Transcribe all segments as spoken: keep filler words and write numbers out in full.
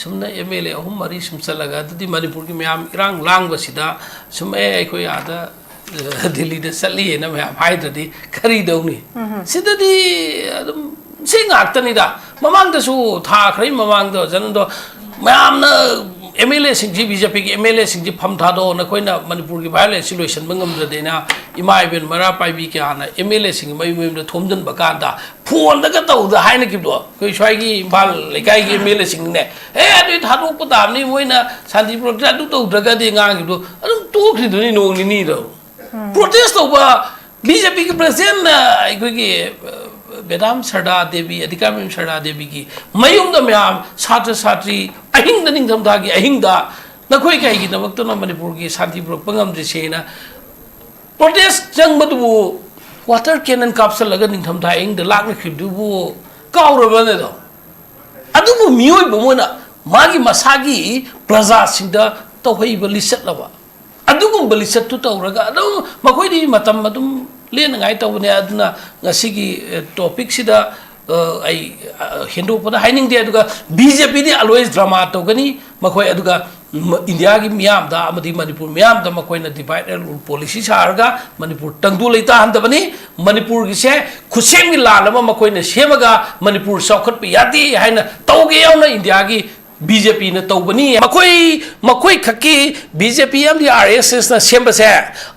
ꯁꯨꯝꯅ M L ꯑꯦ ꯑꯍꯨꯝ ꯃꯔꯤ ꯁꯨꯝ ꯆꯠꯂꯒ, ꯑꯗꯨꯗꯤ ꯃꯅꯤꯄꯨꯔꯒꯤ ꯃꯌꯥꯝ ꯏꯔꯥꯡ ꯂꯥꯡꯕꯁꯤꯗ ꯁꯨꯝ, "ꯑꯦ, ꯑꯩꯈꯣꯏ ꯑꯥꯗ, ꯑ, ꯗꯤꯜꯂꯤꯗ ꯆꯠꯂꯤꯑꯅ" ꯃꯌꯥꯝ ꯍꯥꯏꯗ꯭ꯔꯗꯤ ꯀꯔꯤ ꯇꯧꯅꯤ? ꯁꯤꯗꯗꯤ ꯑꯗꯨꯝ ꯁꯤ ꯉꯥꯛꯇꯅꯤꯗ꯫ ꯃꯃꯥꯡꯗꯁꯨ, ꯊꯥ ꯈꯔꯒꯤ ꯃꯃꯥꯡꯗ, ꯖꯅꯟꯗꯣ, ꯃꯌꯥꯝꯅ ꯑꯦꯝ ꯑꯦꯜ ꯑꯦꯁꯤꯡꯁꯤ, ꯕꯤ ꯖꯦ ꯄꯤꯒꯤ ꯑꯦꯝ ꯑꯦꯜ ꯑꯦꯁꯤꯡꯁꯤ ꯐꯝ ꯊꯥꯗꯣꯛꯑꯣ, ꯅꯈꯣꯏꯅ ꯃꯅꯤꯄꯨꯔꯒꯤ ꯚꯥꯏꯑꯣꯂꯦꯟꯁꯁꯤ ꯂꯣꯏꯁꯤꯟꯕ ꯉꯝꯗ꯭ꯔꯗꯤꯅ ꯏꯃꯥ ꯏꯕꯦꯟ ꯃꯩꯔꯥ ꯄꯥꯏꯕꯤ ꯀꯌꯥꯅ ꯑꯦꯝ ꯑꯦꯜ ꯑꯦꯁꯤꯡꯒꯤ ꯃꯌꯨꯝ ꯃꯌꯨꯝꯗ ꯊꯣꯝꯖꯤꯟꯕ ꯀꯥꯟꯗ, ꯐꯣꯟꯗꯒ ꯇꯧꯗ ꯍꯥꯏꯅꯈꯤꯕꯗꯣ, ꯑꯩꯈꯣꯏ ꯁ꯭ꯋꯥꯏꯒꯤ ꯏꯝꯐꯥꯜ ꯂꯩꯀꯥꯏꯒꯤ ꯑꯦꯝ ꯑꯦꯜ ꯑꯦꯁꯤꯡꯅꯦ, "ꯑꯦ, ꯑꯗꯨꯗꯤ ꯊꯥꯗꯣꯛꯄ ꯇꯥꯕꯅꯤ, ꯃꯣꯏꯅ ꯁꯥꯟꯇꯤ ꯄ꯭ꯔꯣꯇꯦꯁ ꯑꯗꯨ ꯇꯧꯗ꯭ꯔꯒꯗꯤ" ꯉꯥꯡꯈꯤꯕꯗꯣ ꯑꯗꯨꯝ ꯇꯣꯛꯈ꯭ꯔꯤꯗꯨꯅꯤ ꯅꯣꯡ ꯅꯤꯅꯤꯗ꯫ ꯄ꯭ꯔꯣꯇꯦꯁ ꯇꯧꯕ ꯕꯤ ꯖꯦ ꯄꯤꯒꯤ ꯄ꯭ꯔꯁꯤꯗꯦꯟꯅ ꯑꯩꯈꯣꯏꯒꯤ, ꯑ, ꯃꯦꯗꯥꯝ ꯁꯔꯗꯥ ꯗꯦꯕꯤ, ꯑꯙꯤꯀꯥꯔ ꯃꯌꯨꯝ ꯁꯔꯗꯥ ꯗꯦꯕꯤꯒꯤ ꯃꯌꯨꯝꯗ ꯃꯌꯥꯝ ꯁꯥꯇ꯭ꯔ ꯁꯥꯇ꯭ꯔꯤ ꯑꯍꯤꯡꯗ, ꯅꯤꯡꯊꯝꯊꯥꯒꯤ ꯑꯍꯤꯡꯗ ꯅꯈꯣꯏ ꯀꯩꯒꯤꯗꯃꯛꯇꯅꯣ ꯃꯅꯤꯄꯨꯔꯒꯤ ꯁꯥꯟꯇꯤ ꯄꯨꯔꯛꯄ ꯉꯝꯗ꯭ꯔꯤꯁꯦꯅ ꯄ꯭ꯔꯣꯇꯦꯁ ꯆꯪꯕꯗꯨꯕꯨ ꯋꯥꯇꯔ ꯀꯦꯅꯟ ꯀꯥꯞꯁꯜꯂꯒ ꯅꯤꯡꯊꯝꯊꯥ ꯑꯍꯤꯡꯗ ꯂꯥꯛꯅꯈꯤꯕꯗꯨꯕꯨ ꯀꯥꯎꯔꯕꯅꯦꯗꯣ? ꯑꯗꯨꯕꯨ ꯃꯤꯑꯣꯏꯕ ꯑꯃ ꯑꯣꯏꯅ ꯃꯥꯒꯤ ꯃꯁꯥꯒꯤ ꯄ꯭ꯔꯖꯥꯁꯤꯡꯗ ꯇꯧꯍꯩꯕ ꯂꯤꯆꯠꯂꯕ? ꯑꯗꯨꯒꯨꯝꯕ ꯂꯤꯆꯠꯇꯨ ꯇꯧꯔꯒ ꯑꯗꯨꯝ ꯃꯈꯣꯏꯗꯤ ꯃꯇꯝ ꯑꯗꯨꯝ ꯂꯦꯟꯅꯉꯥꯏ ꯇꯧꯕꯅꯦ꯫ ꯑꯗꯨꯅ ꯉꯁꯤꯒꯤ, ꯑꯦ, ꯇꯣꯄꯤꯛꯁꯤꯗ, ꯑ, ꯑꯩ, ꯑ, ꯍꯦꯟꯗꯣꯛꯄꯗ ꯍꯥꯏꯅꯤꯡꯗꯦ꯫ ꯑꯗꯨꯒ ꯕꯤ ꯖꯦ ꯄꯤꯗꯤ always drama ꯇꯧꯒꯅꯤ ꯃꯈꯣꯏ꯫ ꯑꯗꯨꯒ ꯃ-, ꯏꯟꯗꯤꯌꯥꯒꯤ ꯃꯤꯌꯥꯝꯗ ꯑꯃꯗꯤ ꯃꯅꯤꯄꯨꯔ ꯃꯤꯌꯥꯝꯗ ꯃꯈꯣꯏꯅ divide and rule policy ꯁꯥꯔꯒ ꯃꯅꯤꯄꯨꯔ ꯇꯪꯗꯨ ꯂꯩꯇꯥꯍꯟꯗꯕꯅꯤ꯫ ꯃꯅꯤꯄꯨꯔꯒꯤꯁꯦ ꯈꯨꯠꯁꯦꯝꯒꯤ ꯂꯥꯟ ꯑꯃ ꯃꯈꯣꯏꯅ ꯁꯦꯝꯃꯒ ꯃꯅꯤꯄꯨꯔ ꯆꯥꯎꯈꯠꯄ ꯌꯥꯗꯦ ꯍꯥꯏꯅ ꯇꯧꯒꯦ ꯌꯥꯎꯅ ꯏꯟꯗꯤꯌꯥꯒꯤ ꯕꯤ ꯖꯦ ꯄꯤꯅ ꯇꯧꯕꯅꯤ꯫ ꯃꯈꯣꯏ, ꯃꯈꯣꯏ ꯈꯛꯀꯤ ꯕꯤ ꯖꯦ ꯄꯤ ꯑꯃꯗꯤ ꯑꯥꯔ ꯑꯦꯁ ꯑꯦꯁꯅ ꯁꯦꯝꯕꯁꯦ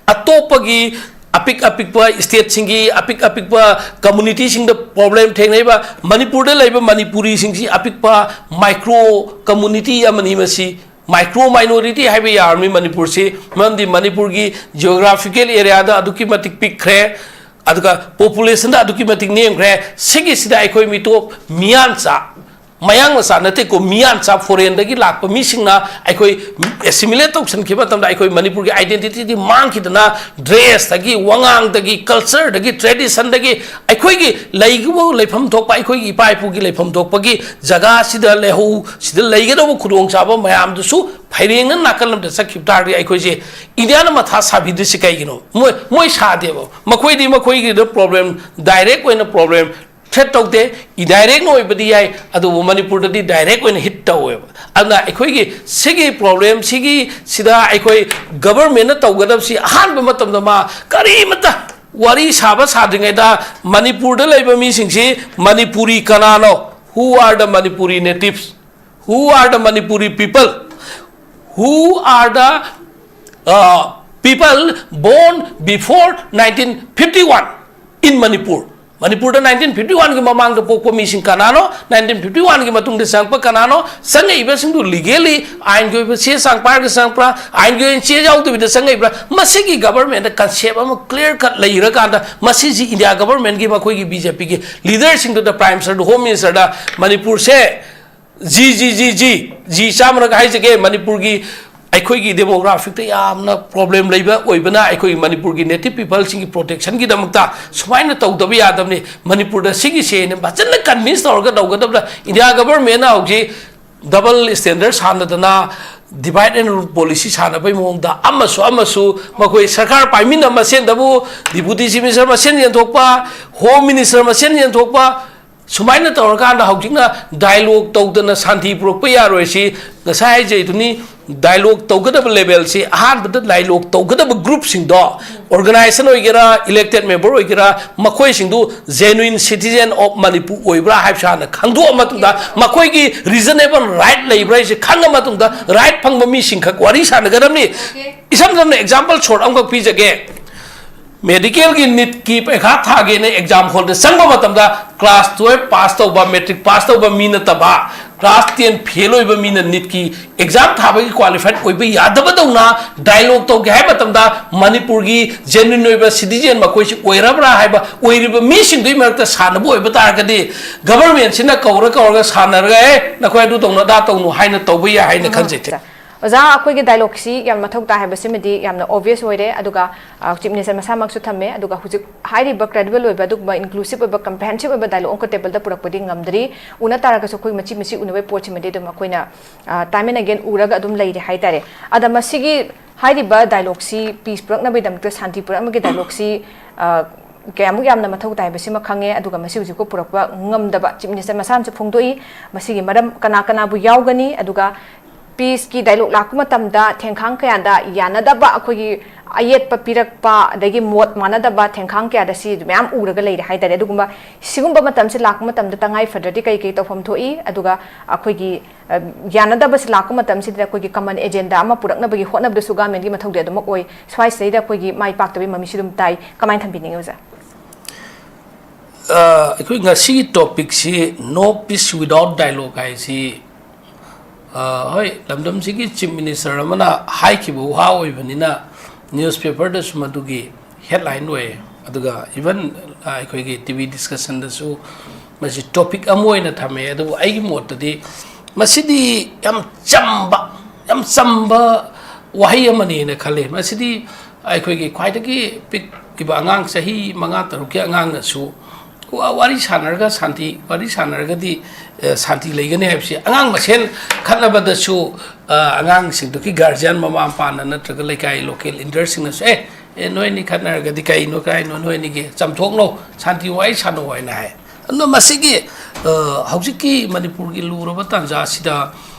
ꯑꯇꯣꯞꯄꯒꯤ ꯑꯄꯤꯛ ꯑꯄꯤꯛꯄ stateꯁꯤꯡꯒꯤ, ꯑꯄꯤꯛ ꯑꯄꯤꯛꯄ communityꯁꯤꯡꯗ problem ꯊꯦꯡꯅꯔꯤꯕ, ꯃꯅꯤꯄꯨꯔꯗ ꯂꯩꯕ ꯃꯅꯤꯄꯨꯔꯤꯁꯤꯡꯁꯤ ꯑꯄꯤꯛꯄ micro community ꯑꯃꯅꯤ꯫ ꯃꯁꯤ micro minority ꯍꯥꯏꯕ ꯌꯥꯔꯝꯃꯤ ꯃꯅꯤꯄꯨꯔꯁꯤ, ꯃꯔꯝꯗꯤ ꯃꯅꯤꯄꯨꯔꯒꯤ geographical areaꯗ ꯑꯗꯨꯛꯀꯤ ꯃꯇꯤꯛ ꯄꯤꯛꯈ꯭ꯔꯦ, ꯑꯗꯨꯒ populationꯗ ꯑꯗꯨꯛꯀꯤ ꯃꯇꯤꯛ ꯅꯦꯝꯈ꯭ꯔꯦ꯫ ꯁꯤꯒꯤꯁꯤꯗ ꯑꯩꯈꯣꯏ ꯃꯤꯇꯣꯞ ꯃꯤꯌꯥꯟꯆꯥ, ꯃꯌꯥꯡ ꯃꯆꯥ ꯅꯠꯇꯦꯀꯣ, ꯃꯤꯌꯥꯟꯆꯥ, foreignꯗꯒꯤ ꯂꯥꯛꯄ ꯃꯤꯁꯤꯡꯅ ꯑꯩꯈꯣꯏ assimilate ꯇꯧꯁꯟꯈꯤꯕ ꯃꯇꯝꯗ ꯑꯩꯈꯣꯏ ꯃꯅꯤꯄꯨꯔꯒꯤ identityꯗꯤ ꯃꯥꯡꯈꯤꯗꯅ, dressꯇꯒꯤ, ꯋꯥꯉꯥꯡꯗꯒꯤ, cultureꯗꯒꯤ, traditionꯗꯒꯤ ꯑꯩꯈꯣꯏꯒꯤ ꯂꯩꯒꯗꯧꯕ ꯂꯩꯐꯝ ꯊꯣꯛꯄ, ꯑꯩꯈꯣꯏꯒꯤ ꯏꯄꯥ ꯏꯄꯨꯒꯤ ꯂꯩꯐꯝ ꯊꯣꯛꯄꯒꯤ ꯖꯒꯥꯁꯤꯗ ꯂꯩꯍꯧ-, ꯁꯤꯗ ꯂꯩꯒꯗꯧꯕ ꯈꯨꯗꯣꯡꯆꯥꯕ ꯃꯌꯥꯝꯗꯨꯁꯨ ꯐꯩꯔꯦꯡꯅ ꯅꯥꯀꯜ ꯑꯃꯗ ꯆꯠꯈꯤꯕ ꯇꯥꯔꯗꯤ ꯑꯩꯈꯣꯏꯁꯦ ꯏꯟꯗꯤꯌꯥꯅ ꯃꯊꯥ ꯁꯥꯕꯤꯗ꯭ꯔꯤꯁꯤ ꯀꯩꯒꯤꯅꯣ? ꯃꯣꯏ, ꯃꯣꯏ ꯁꯥꯗꯦꯕ꯫ ꯃꯈꯣꯏꯗꯤ ꯃꯈꯣꯏꯒꯤꯗ problem, direct ꯑꯣꯏꯅ problem threat ꯇꯧꯗꯦ, indirect ꯅ ꯑꯣꯏꯕꯗꯤ ꯌꯥꯏ, ꯑꯗꯨꯕꯨ ꯃꯅꯤꯄꯨꯔꯗꯗꯤ direct ꯑꯣꯏꯅ hit ꯇꯧꯋꯦꯕ꯫ ꯑꯗꯨꯅ ꯑꯩꯈꯣꯏꯒꯤ ꯁꯤꯒꯤ problem ꯁꯤꯒꯤ ꯁꯤꯗ ꯑꯩꯈꯣꯏ government ꯅ ꯇꯧꯒꯗꯕꯁꯤ ꯑꯍꯥꯟꯕ ꯃꯇꯝꯗ ꯃꯥ ꯀꯔꯤꯃꯇ ꯋꯥꯔꯤ ꯁꯥꯕ ꯁꯥꯗ꯭ꯔꯤꯉꯩꯗ ꯃꯅꯤꯄꯨꯔꯗ ꯂꯩꯕ ꯃꯤꯁꯤꯡꯁꯤ ꯃꯅꯤꯄꯨꯔꯤ ꯀꯅꯥꯅꯣ? Who are the Manipuri natives? Who are the Manipuri people? Who are the uh, people born before nineteen fifty-one in Manipur? ꯃꯅꯤꯄꯨꯔꯗ nineteen fifty-one ꯒꯤ ꯃꯃꯥꯡꯗ ꯄꯣꯛꯄ ꯃꯤꯁꯤꯡ ꯀꯅꯥꯅꯣ? nineteen fifty-one ꯒꯤ ꯃꯇꯨꯡꯗ ꯆꯪꯉꯛꯄ ꯀꯅꯥꯅꯣ? ꯆꯪꯉꯛꯏꯕꯁꯤꯡꯗꯨ legally ꯑꯥꯏꯟꯒꯤ ꯑꯣꯏꯕ ꯆꯦ ꯆꯥꯡ ꯄꯥꯏꯔꯒ ꯆꯪꯉꯛꯄ꯭ꯔꯥ? ꯑꯥꯏꯟꯒꯤ ꯑꯣꯏꯅ ꯆꯦ ꯌꯥꯎꯗꯕꯤꯗ ꯆꯪꯉꯛꯏꯕ꯭ꯔꯥ? ꯃꯁꯤꯒꯤ government ꯗ concept ꯑꯃ clear cut ꯂꯩꯔꯀꯥꯟꯗ ꯃꯁꯤꯁꯤ India government ꯒꯤ ꯃꯈꯣꯏꯒꯤ B J P ꯒꯤ leader ꯁꯤꯡꯗꯨꯗ, Prime Minister ꯗ, Home Minister ꯗ ꯃꯅꯤꯄꯨꯔꯁꯦ ꯖꯤ ꯖꯤ ꯖꯤ ꯖꯤ ꯖꯤ ꯆꯥꯝꯃꯔꯛ ꯍꯥꯏꯖꯒꯦ, ꯃꯅꯤꯄꯨꯔꯒꯤ ꯑꯩꯈꯣꯏꯒꯤ demographic ꯇ ꯌꯥꯝꯅ problem ꯂꯩꯕ ꯑꯣꯏꯕꯅ ꯑꯩꯈꯣꯏꯒꯤ ꯃꯅꯤꯄꯨꯔꯒꯤ native people ꯁꯤꯡꯒꯤ protection ꯒꯤꯗꯃꯛꯇ ꯁꯨꯃꯥꯏꯅ ꯇꯧꯗꯕ ꯌꯥꯗꯕꯅꯤ꯫ ꯃꯅꯤꯄꯨꯔꯗ ꯁꯤꯒꯤꯁꯦꯅ ꯐꯖꯅ convince ꯇꯧꯔꯒ ꯇꯧꯒꯗꯕꯗ India government ꯅ ꯍꯧꯖꯤꯛ double standard ꯁꯥꯟꯅꯗꯅ divide and rule policy ꯁꯥꯟꯅꯕꯒꯤ ꯃꯑꯣꯡꯗ ꯑꯃꯁꯨ ꯑꯃꯁꯨ ꯃꯈꯣꯏ ꯁꯔꯀꯥꯔ ꯄꯥꯏꯃꯤꯟꯅꯕ ꯃꯁꯦꯟꯗꯕꯨ Deputy Chief Minister ꯃꯁꯦꯟ ꯌꯦꯟꯊꯣꯛꯄ, Home Minister ꯃꯁꯦꯟ ꯌꯦꯟꯊꯣꯛꯄ, ꯁꯨꯃꯥꯏꯅ ꯇꯧꯔꯀꯥꯟꯗ ꯍꯧꯖꯤꯛꯅ dialogue ꯇꯧꯗꯅ ꯁꯥꯟꯇꯤ ꯄꯨꯔꯛꯄ ꯌꯥꯔꯣꯏ꯫ ꯁꯤ ꯉꯁꯥꯏ ꯍꯥꯏꯖꯩꯗꯨꯅꯤ, dialogue ꯇꯧꯒꯗꯕ level ꯁꯤ ꯑꯍꯥꯟꯕꯗ dialogue ꯇꯧꯒꯗꯕ group ꯁꯤꯡꯗꯣ, organization ꯑꯣꯏꯒꯦꯔꯥ, elected member ꯑꯣꯏꯒꯦꯔꯥ, ꯃꯈꯣꯏꯁꯤꯡꯗꯨ genuine citizen of Manipur ꯑꯣꯏꯕ꯭ꯔꯥ ꯍꯥꯏꯕꯁꯤ ꯍꯥꯟꯅ ꯈꯪꯗꯣꯛꯑ ꯃꯇꯨꯡꯗ, ꯃꯈꯣꯏꯒꯤ reasonable right ꯂꯩꯕ꯭ꯔꯥ ꯍꯥꯏꯁꯦ ꯈꯪꯉ ꯃꯇꯨꯡꯗ right ꯐꯪꯕ ꯃꯤꯁꯤꯡꯈꯛ ꯋꯥꯔꯤ ꯁꯥꯟꯅꯒꯗꯕꯅꯤ꯫ ꯏꯁꯝ ꯁꯝꯅ example short ꯑꯃꯈꯛ ꯄꯤꯖꯒꯦ꯫ Medical ꯒꯤ NEET ꯀꯤ ꯄꯩꯈꯥ ꯊꯥꯒꯦꯅ exam hall ꯗ ꯆꯪꯕ ꯃꯇꯝꯗ class twelve pass ꯇꯧꯕ, matric pass ꯇꯧꯕ ꯃꯤ ꯅꯠꯇꯕ, class ten fail ꯑꯣꯏꯕ ꯃꯤꯅ NEET ꯀꯤ exam ꯊꯥꯕꯒꯤ qualified ꯑꯣꯏꯕ ꯌꯥꯗꯕꯗꯧꯅ dialogue ꯇꯧꯒꯦ ꯍꯥꯏꯕ ꯃꯇꯝꯗ ꯃꯅꯤꯄꯨꯔꯒꯤ genuine ꯑꯣꯏꯕ citizen ꯃꯈꯣꯏꯁꯤ ꯑꯣꯏꯔꯕ꯭ꯔꯥ ꯍꯥꯏꯕ, ꯑꯣꯏꯔꯤꯕ ꯃꯤꯁꯤꯡꯗꯨꯒꯤ ꯃꯔꯛꯇ ꯁꯥꯟꯅꯕ ꯑꯣꯏꯕ ꯇꯥꯔꯒꯗꯤ government ꯁꯤꯅ ꯀꯧꯔ ꯀꯧꯔꯒ ꯁꯥꯟꯅꯔꯒ, "ꯑꯦ, ꯅꯈꯣꯏ ꯑꯗꯨ ꯇꯧꯅꯨ, ꯑꯗꯥ ꯇꯧꯅꯨ" ꯍꯥꯏꯅ ꯇꯧꯕ ꯌꯥꯏ ꯍꯥꯏꯅ ꯈꯟꯖꯩ꯫ ꯑꯣꯖꯥ, ꯑꯩꯈꯣꯏꯒꯤ dialogue ꯁꯤ ꯌꯥꯝ ꯃꯊꯧ ꯇꯥꯏ ꯍꯥꯏꯕꯁꯤꯃꯗꯤ ꯌꯥꯝꯅ obvious ꯑꯣꯏꯔꯦ꯫ ꯑꯗꯨꯒ, ꯑ, Chief Minister ꯃꯁꯥꯃꯛꯁꯨ ꯊꯝꯃꯦ꯫ ꯑꯗꯨꯒ ꯍꯧꯖꯤꯛ ꯍꯥꯏꯔꯤꯕ credible ꯑꯣꯏꯕ, ꯑꯗꯨꯒꯨꯝꯕ inclusive ꯑꯣꯏꯕ, comprehensive ꯑꯣꯏꯕ dialogue ꯑꯃꯈꯛ table ꯗ ꯄꯨꯔꯛꯄꯗꯤ ꯉꯝꯗ꯭ꯔꯤ꯫ ꯎꯅ ꯇꯥꯔꯒꯁꯨ ꯑꯩꯈꯣꯏ ꯃꯆꯤ ꯃꯆꯤ ꯎꯅꯕꯒꯤ ꯄꯣꯠꯁꯤꯃꯗꯤ ꯑꯗꯨꯝ ꯑꯩꯈꯣꯏꯅ, ꯑ, time and again ꯎꯔꯒ ꯑꯗꯨꯝ ꯂꯩꯔꯦ ꯍꯥꯏꯇꯥꯔꯦ꯫ ꯑꯗ ꯃꯁꯤꯒꯤ ꯍꯥꯏꯔꯤꯕ dialogue ꯁꯤ, peace ꯄꯨꯔꯛꯅꯕꯒꯤꯗꯃꯛꯇ, ꯁꯥꯟꯇꯤ ꯄꯨꯔꯛꯅꯕꯒꯤ dialogue ꯁꯤ, ꯑ, ꯀꯌꯥꯃꯨꯛ ꯌꯥꯝꯅ ꯃꯊꯧ ꯇꯥꯏ ꯍꯥꯏꯕꯁꯤꯃ ꯈꯪꯉꯦ꯫ ꯑꯗꯨꯒ ꯃꯁꯤ ꯍꯧꯖꯤꯛ ꯐꯥꯎ ꯄꯨꯔꯛꯄ ꯉꯝꯗꯕ Chief Minister ꯃꯁꯥꯅꯁꯨ ꯐꯣꯡꯗꯣꯛꯏ꯫ ꯃꯁꯤꯒꯤ ꯃꯔꯝ ꯀꯅꯥ ꯀꯅꯥꯕꯨ ꯌꯥꯎꯒꯅꯤ, ꯑꯗꯨꯒ peaceꯀꯤ dialogue ꯂꯥꯛꯄ ꯃꯇꯝꯗ ꯊꯦꯡꯈꯥꯡ ꯀꯌꯥꯗ ꯌꯥꯅꯗꯕ, ꯑꯩꯈꯣꯏꯒꯤ ꯑꯌꯦꯠꯄ ꯄꯤꯔꯛꯄ, ꯑꯗꯒꯤ ꯃꯣꯠ ꯃꯥꯟꯅꯗꯕ ꯊꯦꯡꯈꯥꯡ ꯀꯌꯥꯗ ꯁꯤ ꯃꯌꯥꯝ ꯎꯔꯒ ꯂꯩꯔꯦ ꯍꯥꯏꯇꯥꯔꯦ꯫ ꯑꯗꯨꯒꯨꯝꯕ ꯁꯤꯒꯨꯝꯕ ꯃꯇꯝꯁꯤ ꯂꯥꯛꯄ ꯃꯇꯝꯗ ꯇꯉꯥꯏ ꯐꯗ꯭ꯔꯗꯤ ꯀꯩ ꯀꯩ ꯇꯧꯐꯝ ꯊꯣꯛꯏ, ꯑꯗꯨꯒ ꯑꯩꯈꯣꯏꯒꯤ, ꯑ, ꯌꯥꯅꯗꯕꯁꯤ ꯂꯥꯛꯄ ꯃꯇꯝꯁꯤꯗ ꯑꯩꯈꯣꯏꯒꯤ common agenda ꯑꯃ ꯄꯨꯔꯛꯅꯕꯒꯤ ꯍꯣꯠꯅꯕꯗꯁꯨ governmentꯀꯤ ꯃꯊꯧꯗꯤ ꯑꯗꯨꯃꯛ ꯑꯣꯏ꯫ ꯁ꯭ꯋꯥꯏꯁꯤꯗꯩꯗ ꯑꯩꯈꯣꯏꯒꯤ ꯃꯥꯏ ꯄꯥꯛꯇꯕꯒꯤ ꯃꯃꯤꯁꯨ ꯑꯗꯨꯝ ꯇꯥꯏ꯫ ꯀꯃꯥꯏꯅ ꯊꯝꯕꯤꯅꯤꯡꯉꯤ, ꯑꯣꯖꯥ? ꯑ, ꯑꯩꯈꯣꯏ ꯉꯁꯤꯒꯤ topicꯁꯤ No Peace Without Dialogue ꯍꯥꯏꯁꯤ, ꯑ, ꯍꯣꯏ, ꯂꯝꯗꯝꯁꯤꯒꯤ Chief Minister ꯑꯃꯅ ꯍꯥꯏꯈꯤꯕ ꯋꯥ ꯑꯣꯏꯕꯅꯤꯅ newspaperꯗꯁꯨ ꯃꯗꯨꯒꯤ headline ꯑꯣꯏ꯫ ꯑꯗꯨꯒ even, ꯑ, ꯑꯩꯈꯣꯏꯒꯤ TV discussionꯗꯁꯨ ꯃꯁꯤ topic ꯑꯃ ꯑꯣꯏꯅ ꯊꯝꯃꯦ꯫ ꯑꯗꯨꯕꯨ ꯑꯩꯒꯤ ꯃꯣꯠꯇꯗꯤ ꯃꯁꯤꯗꯤ ꯌꯥꯝ ꯆꯝꯕ, ꯌꯥꯝ ꯆꯝꯕ ꯋꯥꯍꯩ ꯑꯃꯅꯤꯅ ꯈꯜꯂꯤ꯫ ꯃꯁꯤꯗꯤ ꯑꯩꯈꯣꯏꯒꯤ ꯈ꯭ꯋꯥꯏꯗꯒꯤ ꯄꯤꯛꯏꯕ ꯑꯉꯥꯡ, ꯆꯍꯤ ꯃꯉꯥ ꯇꯔꯨꯛꯀꯤ ꯑꯉꯥꯡꯅꯁꯨ ꯋꯥ-, ꯋꯥꯔꯤ ꯁꯥꯟꯅꯔꯒ ꯁꯥꯟꯇꯤ, ꯋꯥꯔꯤ ꯁꯥꯟꯅꯔꯒꯗꯤ, ꯑ, ꯁꯥꯟꯇꯤ ꯂꯩꯒꯅꯤ ꯍꯥꯏꯕꯁꯤ, ꯑꯉꯥꯡ ꯃꯁꯦꯟ ꯈꯠꯅꯕꯗꯁꯨ, ꯑ, ꯑꯉꯥꯡꯁꯤꯡꯗꯨꯒꯤ guardian, ꯃꯃꯥ ꯃꯄꯥꯅ ꯅꯠꯇ꯭ꯔꯒ ꯂꯩꯀꯥꯏ local elderꯁꯤꯡꯅꯁꯨ, "ꯑꯦ, ꯑꯦ, ꯅꯣꯏ ꯑꯅꯤ ꯈꯠꯅꯔꯒꯗꯤ ꯀꯩꯅꯣ, ꯀꯩꯅꯣ, ꯅꯣꯏ ꯑꯅꯤꯒꯤ ꯆꯝꯊꯣꯛꯅꯧ, ꯁꯥꯟꯇꯤ ꯋꯥꯔꯤ ꯁꯥꯟꯅꯧ" ꯍꯥꯏꯅ ꯍꯥꯏ꯫ ꯑꯗꯨꯅ ꯃꯁꯤꯒꯤ, ꯑ, ꯍꯧꯖꯤꯛꯀꯤ ꯃꯅꯤꯄꯨꯔꯒꯤ ꯂꯨꯔꯕ ꯇꯥꯟꯖꯥ ꯑꯁꯤꯗ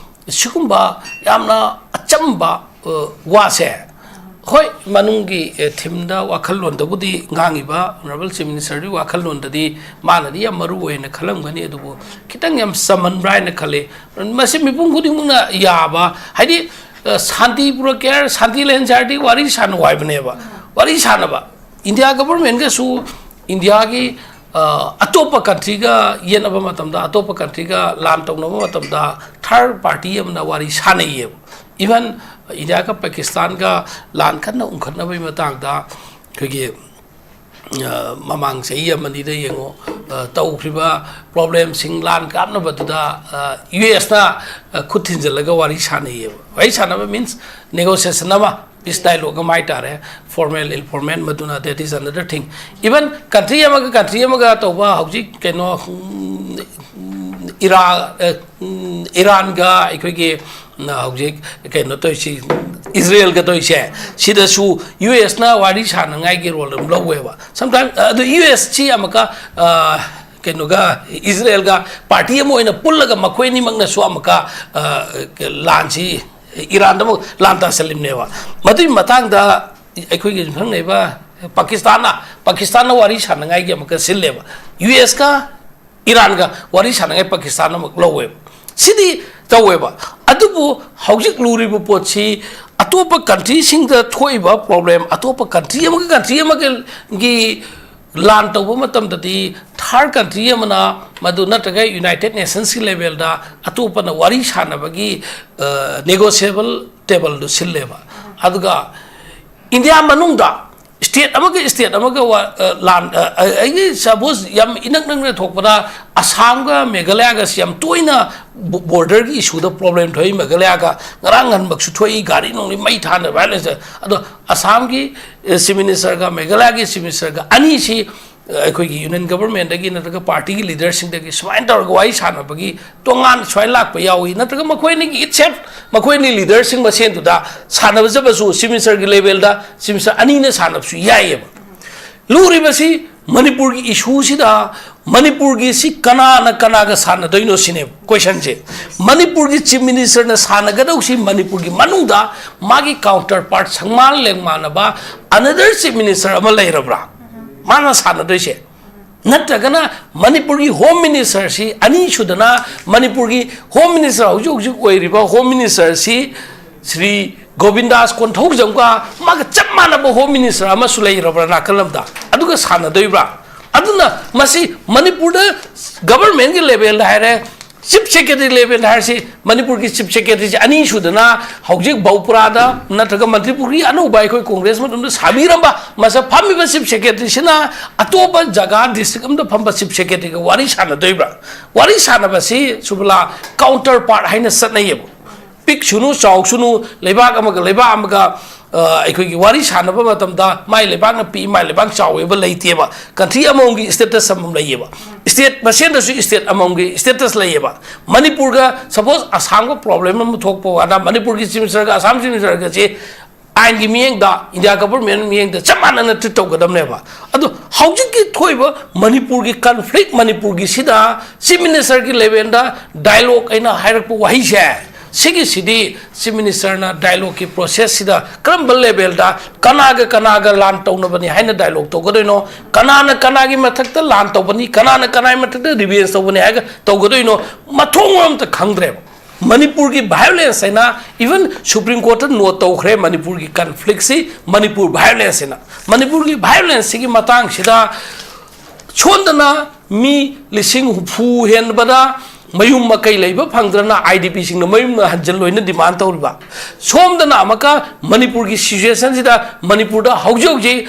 ꯁꯤꯒꯨꯝꯕ ꯌꯥꯝꯅ ꯑꯆꯝꯕ, ꯑ, ꯋꯥꯁꯦ, ꯍꯣꯏ, ꯃꯅꯨꯡꯒꯤ, ꯑ, themeꯗ, ꯋꯥꯈꯜꯂꯣꯟꯗꯕꯨꯗꯤ ꯉꯥꯡꯉꯤꯕ Honourable Chief Ministerꯗꯨꯒꯤ ꯋꯥꯈꯜꯂꯣꯟꯗꯗꯤ ꯃꯥꯅꯗꯤ ꯌꯥꯝ ꯃꯔꯨ ꯑꯣꯏꯅ ꯈꯜꯂꯝꯒꯅꯤ, ꯑꯗꯨꯕꯨ ꯈꯤꯇꯪ ꯌꯥꯝ ꯆꯝꯃꯟꯕ꯭ꯔꯥ ꯍꯥꯏꯅ ꯈꯜꯂꯤ꯫ ꯃꯁꯤ ꯃꯤꯄꯨꯝ ꯈꯨꯗꯤꯡꯃꯛꯅ ꯌꯥꯕ, ꯍꯥꯏꯗꯤ, ꯑ, ꯁꯥꯟꯇꯤ ꯄꯨꯔꯛꯀꯦ ꯍꯥꯏꯔ, ꯁꯥꯟꯇꯤ ꯂꯩꯍꯟꯁꯦ ꯍꯥꯏꯔꯗꯤ ꯋꯥꯔꯤ ꯁꯥꯟꯅꯧ ꯍꯥꯏꯕꯅꯦꯕ꯫ ꯋꯥꯔꯤ ꯁꯥꯟꯅꯕ꯫ India governmentꯒꯁꯨ Indiaꯒꯤ, ꯑ, ꯑꯇꯣꯞꯄ countryꯒ ꯌꯦꯠꯅꯕ ꯃꯇꯝꯗ, ꯑꯇꯣꯞꯄ countryꯒ ꯂꯥꯟ ꯇꯧꯅꯕ ꯃꯇꯝꯗ third party ꯑꯃꯅ ꯋꯥꯔꯤ ꯁꯥꯟꯅꯩꯌꯦꯕ꯫ Even Indiaꯒ Pakistanꯒ ꯂꯥꯟ ꯀꯟꯅ ꯎꯪꯈꯠꯅꯕꯒꯤ ꯃꯇꯥꯡꯗ ꯑꯩꯈꯣꯏꯒꯤ, ꯑ, ꯃꯃꯥꯡ ꯆꯍꯤ ꯑꯃꯅꯤꯗ ꯌꯦꯡꯉꯣ, ꯑ, ꯇꯧꯈ꯭ꯔꯤꯕ problemꯁꯤꯡ, ꯂꯥꯟ ꯀꯥꯞꯅꯕꯗꯨꯗ, ꯑ, USꯅ, ꯑ, ꯈꯨꯠ ꯊꯤꯟꯖꯤꯜꯂꯒ ꯋꯥꯔꯤ ꯁꯥꯟꯅꯩꯌꯦꯕ꯫ ꯋꯥꯔꯤ ꯁꯥꯟꯅꯕ means negotiation ꯑꯃ, peace dialogue ꯑꯃ ꯍꯥꯏꯇꯥꯔꯦ, formal, informal, ꯃꯗꯨꯅ, that is another thing. Even country ꯑꯃꯒ country ꯑꯃꯒ ꯇꯧꯕ ꯍꯧꯖꯤꯛ ꯀꯩꯅꯣ, ꯎꯝ, ꯏꯔꯥ-, ꯑ, ꯎꯝ, ꯏꯔꯥꯟꯒ ꯑꯩꯈꯣꯏꯒꯤ, ꯎꯝ, ꯍꯧꯖꯤꯛ ꯀꯩꯅꯣ ꯇꯧꯔꯤꯁꯤ, ꯏꯖꯔꯦꯜꯒ ꯇꯧꯔꯤꯁꯦ, ꯁꯤꯗꯁꯨ ꯌꯨ ꯑꯦꯁꯅ ꯋꯥꯔꯤ ꯁꯥꯟꯅꯉꯥꯏꯒꯤ ꯔꯣꯜ ꯑꯗꯨꯝ ꯂꯧꯋꯦꯕ꯫ ꯁꯝꯇꯥꯏꯝ ꯑꯗꯨ ꯌꯨ ꯑꯦꯁꯁꯤ ꯑꯃꯨꯛꯀ ꯑ, ꯀꯩꯅꯣꯒ, ꯏꯖꯔꯦꯜꯒ ꯄꯥꯔꯇꯤ ꯑꯃ ꯑꯣꯏꯅ ꯄꯨꯜꯂꯒ ꯃꯈꯣꯏ ꯑꯅꯤꯃꯛꯅꯁꯨ ꯑꯃꯨꯛꯀ ꯑ, ꯂꯥꯟꯁꯤ ꯏꯔꯥꯟꯗ ꯑꯃꯨꯛ ꯂꯥꯟ ꯇꯥꯁꯜꯂꯤꯕꯅꯦꯕ꯫ ꯃꯗꯨꯒꯤ ꯃꯇꯥꯡꯗ ꯑꯩꯈꯣꯏꯒꯤ ꯌꯨꯝꯊꯪꯅꯩꯕ ꯄꯥꯀꯤꯁꯇꯥꯟꯅ ꯄꯥꯀꯤꯁꯇꯥꯟꯅ ꯋꯥꯔꯤ ꯁꯥꯟꯅꯉꯥꯏꯒꯤ ꯑꯃꯨꯛꯀ ꯁꯤꯜꯂꯦꯕ꯫ ꯌꯨ ꯑꯦꯁꯀ ꯏꯔꯥꯟꯒ ꯋꯥꯔꯤ ꯁꯥꯟꯅꯉꯥꯏ ꯄꯥꯀꯤꯁꯇꯥꯟ ꯑꯃꯨꯛ ꯂꯧꯋꯦꯕ꯫ ꯁꯤꯗꯤ ꯇꯧꯋꯦꯕ꯫ ꯑꯗꯨꯕꯨ ꯍꯧꯖꯤꯛ ꯂꯨꯔꯤꯕ ꯄꯣꯠꯁꯤ ꯑꯇꯣꯞꯄ ꯀꯟꯇ꯭ꯔꯤꯁꯤꯡꯗ ꯊꯣꯛꯏꯕ ꯄ꯭ꯔꯣꯕ꯭ꯂꯦꯝ, ꯑꯇꯣꯞꯄ ꯀꯟꯇ꯭ꯔꯤ ꯑꯃꯒ ꯀꯟꯇ꯭ꯔꯤ ꯑꯃꯒꯤ ꯂꯥꯟ ꯇꯧꯕ ꯃꯇꯝꯗꯗꯤ ꯊꯥꯔꯠ ꯀꯟꯇ꯭ꯔꯤ ꯑꯃꯅ ꯃꯗꯨ ꯅꯠꯇ꯭ꯔꯒ ꯌꯨꯅꯥꯏꯇꯦꯠ ꯅꯦꯁꯟꯁꯀꯤ ꯂꯦꯚꯦꯜꯗ ꯑꯇꯣꯞꯄꯅ ꯋꯥꯔꯤ ꯁꯥꯟꯅꯕꯒꯤ ꯅꯦꯒꯣꯁꯤꯌꯦꯕꯜ ꯇꯦꯕꯜꯗꯨ ꯁꯤꯜꯂꯦꯕ꯫ ꯑꯗꯨꯒ ꯏꯟꯗꯤꯌꯥ ꯃꯅꯨꯡꯗ ꯁ꯭ꯇꯦꯠ ꯑꯃꯒ ꯁ꯭ꯇꯦꯠ ꯑꯃꯒ ꯋꯥ-, ꯑ, ꯂꯥꯟ, ꯑ, ꯑ, ꯑꯩꯒꯤ ꯁꯄꯣꯁ ꯌꯥꯝ ꯏꯅꯛ ꯅꯛꯅ ꯊꯣꯛꯄꯗ ꯑꯁꯥꯝꯒ ꯃꯦꯘꯥꯂꯌꯥꯒꯁꯤ ꯌꯥꯝ ꯇꯣꯏꯅ ꯕꯣ-, ꯕꯣꯔꯗꯔꯒꯤ ꯏꯁꯨꯗ ꯄ꯭ꯔꯣꯕ꯭ꯂꯦꯝ ꯊꯣꯛꯏ꯫ ꯃꯦꯘꯥꯂꯌꯥꯒ ꯉꯔꯥꯡ ꯉꯟꯕꯁꯨ ꯊꯣꯛꯏ, ꯒꯥꯔꯤ ꯅꯨꯡꯂꯤ ꯃꯩ ꯊꯥꯅ ꯚꯥꯏꯑꯣꯂꯦꯟꯁ꯫ ꯑꯗꯣ ꯑꯁꯥꯝꯒꯤ, ꯑ, ꯆꯤꯐ ꯃꯤꯅꯤꯁꯇꯔꯒ ꯃꯦꯘꯥꯂꯌꯥꯒꯤ ꯆꯤꯐ ꯃꯤꯅꯤꯁꯇꯔꯒ ꯑꯅꯤꯁꯤ ꯑꯩꯈꯣꯏꯒꯤ ꯌꯨꯅꯤꯌꯟ ꯒꯕꯔꯃꯦꯟꯗꯒꯤ ꯅꯠꯇ꯭ꯔꯒ ꯄꯥꯔꯇꯤꯒꯤ ꯂꯤꯗꯔꯁꯤꯡꯗꯒꯤ ꯁꯨꯃꯥꯏꯅ ꯇꯧꯔꯒ ꯋꯥꯔꯤ ꯁꯥꯟꯅꯕꯒꯤ ꯇꯣꯉꯥꯟ ꯁꯨꯃꯥꯏꯅ ꯂꯥꯛꯄ ꯌꯥꯎꯏ, ꯅꯠꯇ꯭ꯔꯒ ꯃꯈꯣꯏ ꯑꯅꯤꯒꯤ ꯏꯠꯁꯦꯜꯐ ꯃꯈꯣꯏ ꯑꯅꯤ ꯂꯤꯗꯔꯁꯤꯡ ꯃꯁꯦꯟꯗꯨꯗ ꯁꯥꯟꯅꯕꯖꯕꯁꯨ ꯆꯤꯐ ꯃꯤꯅꯤꯁꯇꯔꯒꯤ ꯂꯦꯚꯦꯜꯗ ꯆꯤꯐ ꯃꯤꯅꯤꯁꯇꯔ ꯑꯅꯤꯅ ꯁꯥꯟꯅꯕꯁꯨ ꯌꯥꯏꯌꯦꯕ꯫ ꯂꯨꯔꯤꯕꯁꯤ ꯃꯅꯤꯄꯨꯔꯒꯤ ꯏꯁꯨꯁꯤꯗ ꯃꯅꯤꯄꯨꯔꯒꯤ ꯁꯤ ꯀꯅꯥꯅ ꯀꯅꯥꯒ ꯁꯥꯟꯅꯗꯣꯏꯅꯣ ꯁꯤꯅꯦꯕ ꯀꯣꯏꯁꯟꯁꯦ꯫ ꯃꯅꯤꯄꯨꯔꯒꯤ ꯆꯤꯐ ꯃꯤꯅꯤꯁꯇꯔꯅ ꯁꯥꯟꯅꯒꯗꯧꯁꯤ ꯃꯅꯤꯄꯨꯔꯒꯤ ꯃꯅꯨꯡꯗ ꯃꯥꯒꯤ ꯀꯥꯎꯟꯇꯔ ꯄꯥꯔꯠ ꯁꯪꯃꯥꯟ ꯂꯦꯡꯃꯥꯟꯅꯕ ꯑꯅꯗꯔ ꯆꯤꯐ ꯃꯤꯅꯤꯁꯇꯔ ꯑꯃ ꯂꯩꯔꯕ꯭ꯔꯥ ꯃꯥꯅ ꯁꯥꯟꯅꯗꯣꯏꯁꯦ? ꯅꯠꯇ꯭ꯔꯒꯅ ꯃꯅꯤꯄꯨꯔꯒꯤ ꯍꯣꯝ ꯃꯤꯅꯤꯁꯇꯔꯁꯤ ꯑꯅꯤꯁꯨꯗꯅ ꯃꯅꯤꯄꯨꯔꯒꯤ ꯍꯣꯝ ꯃꯤꯅꯤꯁꯇꯔ ꯍꯧꯖꯤꯛ ꯍꯧꯖꯤꯛ ꯑꯣꯏꯔꯤꯕ ꯍꯣꯝ ꯃꯤꯅꯤꯁꯇꯔꯁꯤ ꯁ꯭ꯔꯤ ꯒꯣꯕꯤꯟꯗꯥꯁ ꯀꯣꯟꯊꯧꯖꯝꯒ ꯃꯥꯒ ꯆꯞ ꯃꯥꯟꯅꯕ ꯍꯣꯝ ꯃꯤꯅꯤꯁꯇꯔ ꯑꯃꯁꯨ ꯂꯩꯔꯕ꯭ꯔꯥ ꯅꯥꯀꯜ ꯑꯃꯗ? ꯑꯗꯨꯒ ꯁꯥꯟꯅꯗꯣꯏꯕ꯭ꯔꯥ? ꯑꯗꯨꯅ ꯃꯁꯤ ꯃꯅꯤꯄꯨꯔꯗ ꯒꯕꯔꯃꯦꯟꯒꯤ ꯂꯦꯚꯦꯜꯗ ꯍꯥꯏꯔꯦ, ꯆꯤꯐ ꯁꯦꯀ꯭ꯔꯦꯇꯔꯤ ꯂꯦꯚꯦꯜꯗ ꯍꯥꯏꯔꯁꯤ, ꯃꯅꯤꯄꯨꯔꯒꯤ ꯆꯤꯐ ꯁꯦꯀ꯭ꯔꯦꯇꯔꯤꯁꯤ ꯑꯅꯤꯁꯨꯗꯅ ꯍꯧꯖꯤꯛ ꯕꯧꯄꯨꯔꯥꯗ ꯅꯠꯇ꯭ꯔꯒ ꯃꯟꯇ꯭ꯔꯤꯄꯨꯈ꯭ꯔꯤ ꯑꯅꯧꯕ ꯑꯩꯈꯣꯏ ꯀꯣꯡꯒ꯭ꯔꯦꯁ ꯃꯇꯝꯗ ꯁꯥꯕꯤꯔꯝꯕ ꯃꯁꯛ ꯐꯝꯃꯤꯕ ꯆꯤꯐ ꯁꯦꯀ꯭ꯔꯦꯇꯔꯤꯁꯤꯅ ꯑꯇꯣꯞꯄ ꯖꯒꯥ ꯗꯤꯁꯇ꯭ꯔꯤꯛ ꯑꯃꯗ ꯐꯝꯕ ꯆꯤꯐ ꯁꯦꯀ꯭ꯔꯦꯇꯔꯤꯒ ꯋꯥꯔꯤ ꯁꯥꯟꯅꯗꯣꯏꯕ꯭ꯔꯥ? ꯋꯥꯔꯤ ꯁꯥꯟꯅꯕꯁꯤ ꯁꯨꯕꯂꯥ ꯀꯥꯎꯟꯇꯔ ꯄꯥꯔꯠ ꯍꯥꯏꯅ ꯆꯠꯅꯩꯌꯦꯕ꯫ ꯄꯤꯛꯁꯅꯨ ꯆꯥꯎꯁꯅꯨ, ꯂꯩꯕꯥꯛ ꯑꯃꯒ ꯂꯩꯕꯥꯛ ꯑꯃꯒ, ꯑ, ꯑꯩꯈꯣꯏꯒꯤ ꯋꯥꯔꯤ ꯁꯥꯟꯅꯕ ꯃꯇꯝꯗ ꯃꯥꯏ ꯂꯩꯕꯥꯛꯅ ꯄꯤꯛꯏ, ꯃꯥꯏ ꯂꯩꯕꯥꯛ ꯆꯥꯎꯋꯦꯕ ꯂꯩꯇꯦꯕ꯫ ꯀꯟꯇ꯭ꯔꯤ ꯑꯃꯃꯝꯒꯤ ꯁ꯭ꯇꯦꯇꯁ ꯑꯃꯃꯝ ꯂꯩꯌꯦꯕ꯫ ꯁ꯭ꯇꯦꯠ ꯃꯁꯦꯟꯗꯁꯨ ꯁ꯭ꯇꯦꯠ ꯑꯃꯃꯝꯒꯤ ꯁ꯭ꯇꯦꯇꯁ ꯂꯩꯌꯦꯕ꯫ ꯃꯅꯤꯄꯨꯔꯒ, ꯁꯄꯣꯁ, ꯑꯁꯥꯝꯒ ꯄ꯭ꯔꯣꯕ꯭ꯂꯦꯝ ꯑꯃ ꯊꯣꯛꯄ ꯀꯥꯟꯗ ꯃꯅꯤꯄꯨꯔꯒꯤ ꯆꯤꯐ ꯃꯤꯅꯤꯁꯇꯔꯒ ꯑꯁꯥꯝ ꯆꯤꯐ ꯃꯤꯅꯤꯁꯇꯔꯒꯁꯦ ꯑꯥꯏꯟꯒꯤ ꯃꯤꯠꯌꯦꯡꯗ, ꯏꯟꯗꯤꯌꯥ ꯒꯚꯔꯟꯃꯦꯟ ꯃꯤꯠꯌꯦꯡꯗ ꯆꯞ ꯃꯥꯟꯅꯅ ꯇ꯭ꯔꯤꯠ ꯇꯧꯒꯗꯕꯅꯦꯕ꯫ ꯑꯗꯣ ꯍꯧꯖꯤꯛꯀꯤ ꯊꯣꯛꯏꯕ ꯃꯅꯤꯄꯨꯔꯒꯤ ꯀꯟꯐ꯭ꯂꯤꯛ, ꯃꯅꯤꯄꯨꯔꯒꯤꯁꯤꯗ ꯆꯤꯐ ꯃꯤꯅꯤꯁꯇꯔꯒꯤ ꯂꯦꯚꯦꯜꯗ ꯗꯥꯏꯂꯣꯒ ꯑꯩꯅ ꯍꯥꯏꯔꯛꯄ ꯋꯥꯍꯩꯁꯦ, ꯁꯤꯒꯤꯁꯤꯗꯤ ꯆꯤꯐ ꯃꯤꯅꯤꯁꯇꯔꯅ ꯗꯥꯏꯂꯣꯒꯀꯤ ꯄ꯭ꯔꯣꯁꯦꯁꯁꯤꯗ ꯀꯔꯝꯕ ꯂꯦꯚꯦꯜꯗ ꯀꯅꯥꯒ ꯀꯅꯥꯒ ꯂꯥꯟ ꯇꯧꯅꯕꯅꯤ ꯍꯥꯏꯅ ꯗꯥꯏꯂꯣꯒ ꯇꯧꯒꯗꯣꯏꯅꯣ, ꯀꯅꯥꯅ ꯀꯅꯥꯒꯤ ꯃꯊꯛꯇ ꯂꯥꯟ ꯇꯧꯕꯅꯤ, ꯀꯅꯥꯅ ꯀꯅꯥꯒꯤ ꯃꯊꯛꯇ ꯔꯤꯚꯦꯟꯖ ꯇꯧꯕꯅꯤ ꯍꯥꯏꯔꯒ ꯇꯧꯒꯗꯣꯏꯅꯣ, ꯃꯊꯣꯡ ꯃꯔꯝ ꯑꯝꯇ ꯈꯪꯗ꯭ꯔꯦꯕ꯫ ꯃꯅꯤꯄꯨꯔꯒꯤ ꯚꯥꯏꯑꯣꯂꯦꯟꯁ ꯍꯥꯏꯅ, even ꯁꯨꯄ꯭ꯔꯤꯝ ꯀꯣꯔꯠꯇ ꯅꯣꯠ ꯇꯧꯈ꯭ꯔꯦ, ꯃꯅꯤꯄꯨꯔꯒꯤ ꯀꯟꯐ꯭ꯂꯤꯛꯁꯤ ꯃꯅꯤꯄꯨꯔ ꯚꯥꯏꯑꯣꯂꯦꯟꯁ ꯍꯥꯏꯅ꯫ ꯃꯅꯤꯄꯨꯔꯒꯤ ꯚꯥꯏꯑꯣꯂꯦꯟꯁꯁꯤꯒꯤ ꯃꯇꯥꯡꯁꯤꯗ ꯁꯣꯝꯗꯅ ꯃꯤ ꯂꯤꯁꯤꯡ ꯍꯨꯝꯐꯨ ꯍꯦꯟꯕꯗ ꯃꯌꯨꯝ ꯃꯀꯩ ꯂꯩꯕ ꯐꯪꯗ꯭ꯔꯅ ꯑꯥꯏ ꯗꯤ ꯄꯤꯁꯤꯡꯅ ꯃꯌꯨꯝꯗ ꯍꯟꯖꯤꯜꯂꯣꯏꯅ ꯗꯤꯃꯥꯟ ꯇꯧꯔꯤꯕ, ꯁꯣꯝꯗꯅ ꯑꯃꯨꯛꯀ ꯃꯅꯤꯄꯨꯔꯒꯤ ꯁꯤꯆꯨꯋꯦꯁꯟꯁꯤꯗ ꯃꯅꯤꯄꯨꯔꯗ ꯍꯧꯖꯤꯛ ꯍꯧꯖꯤꯛ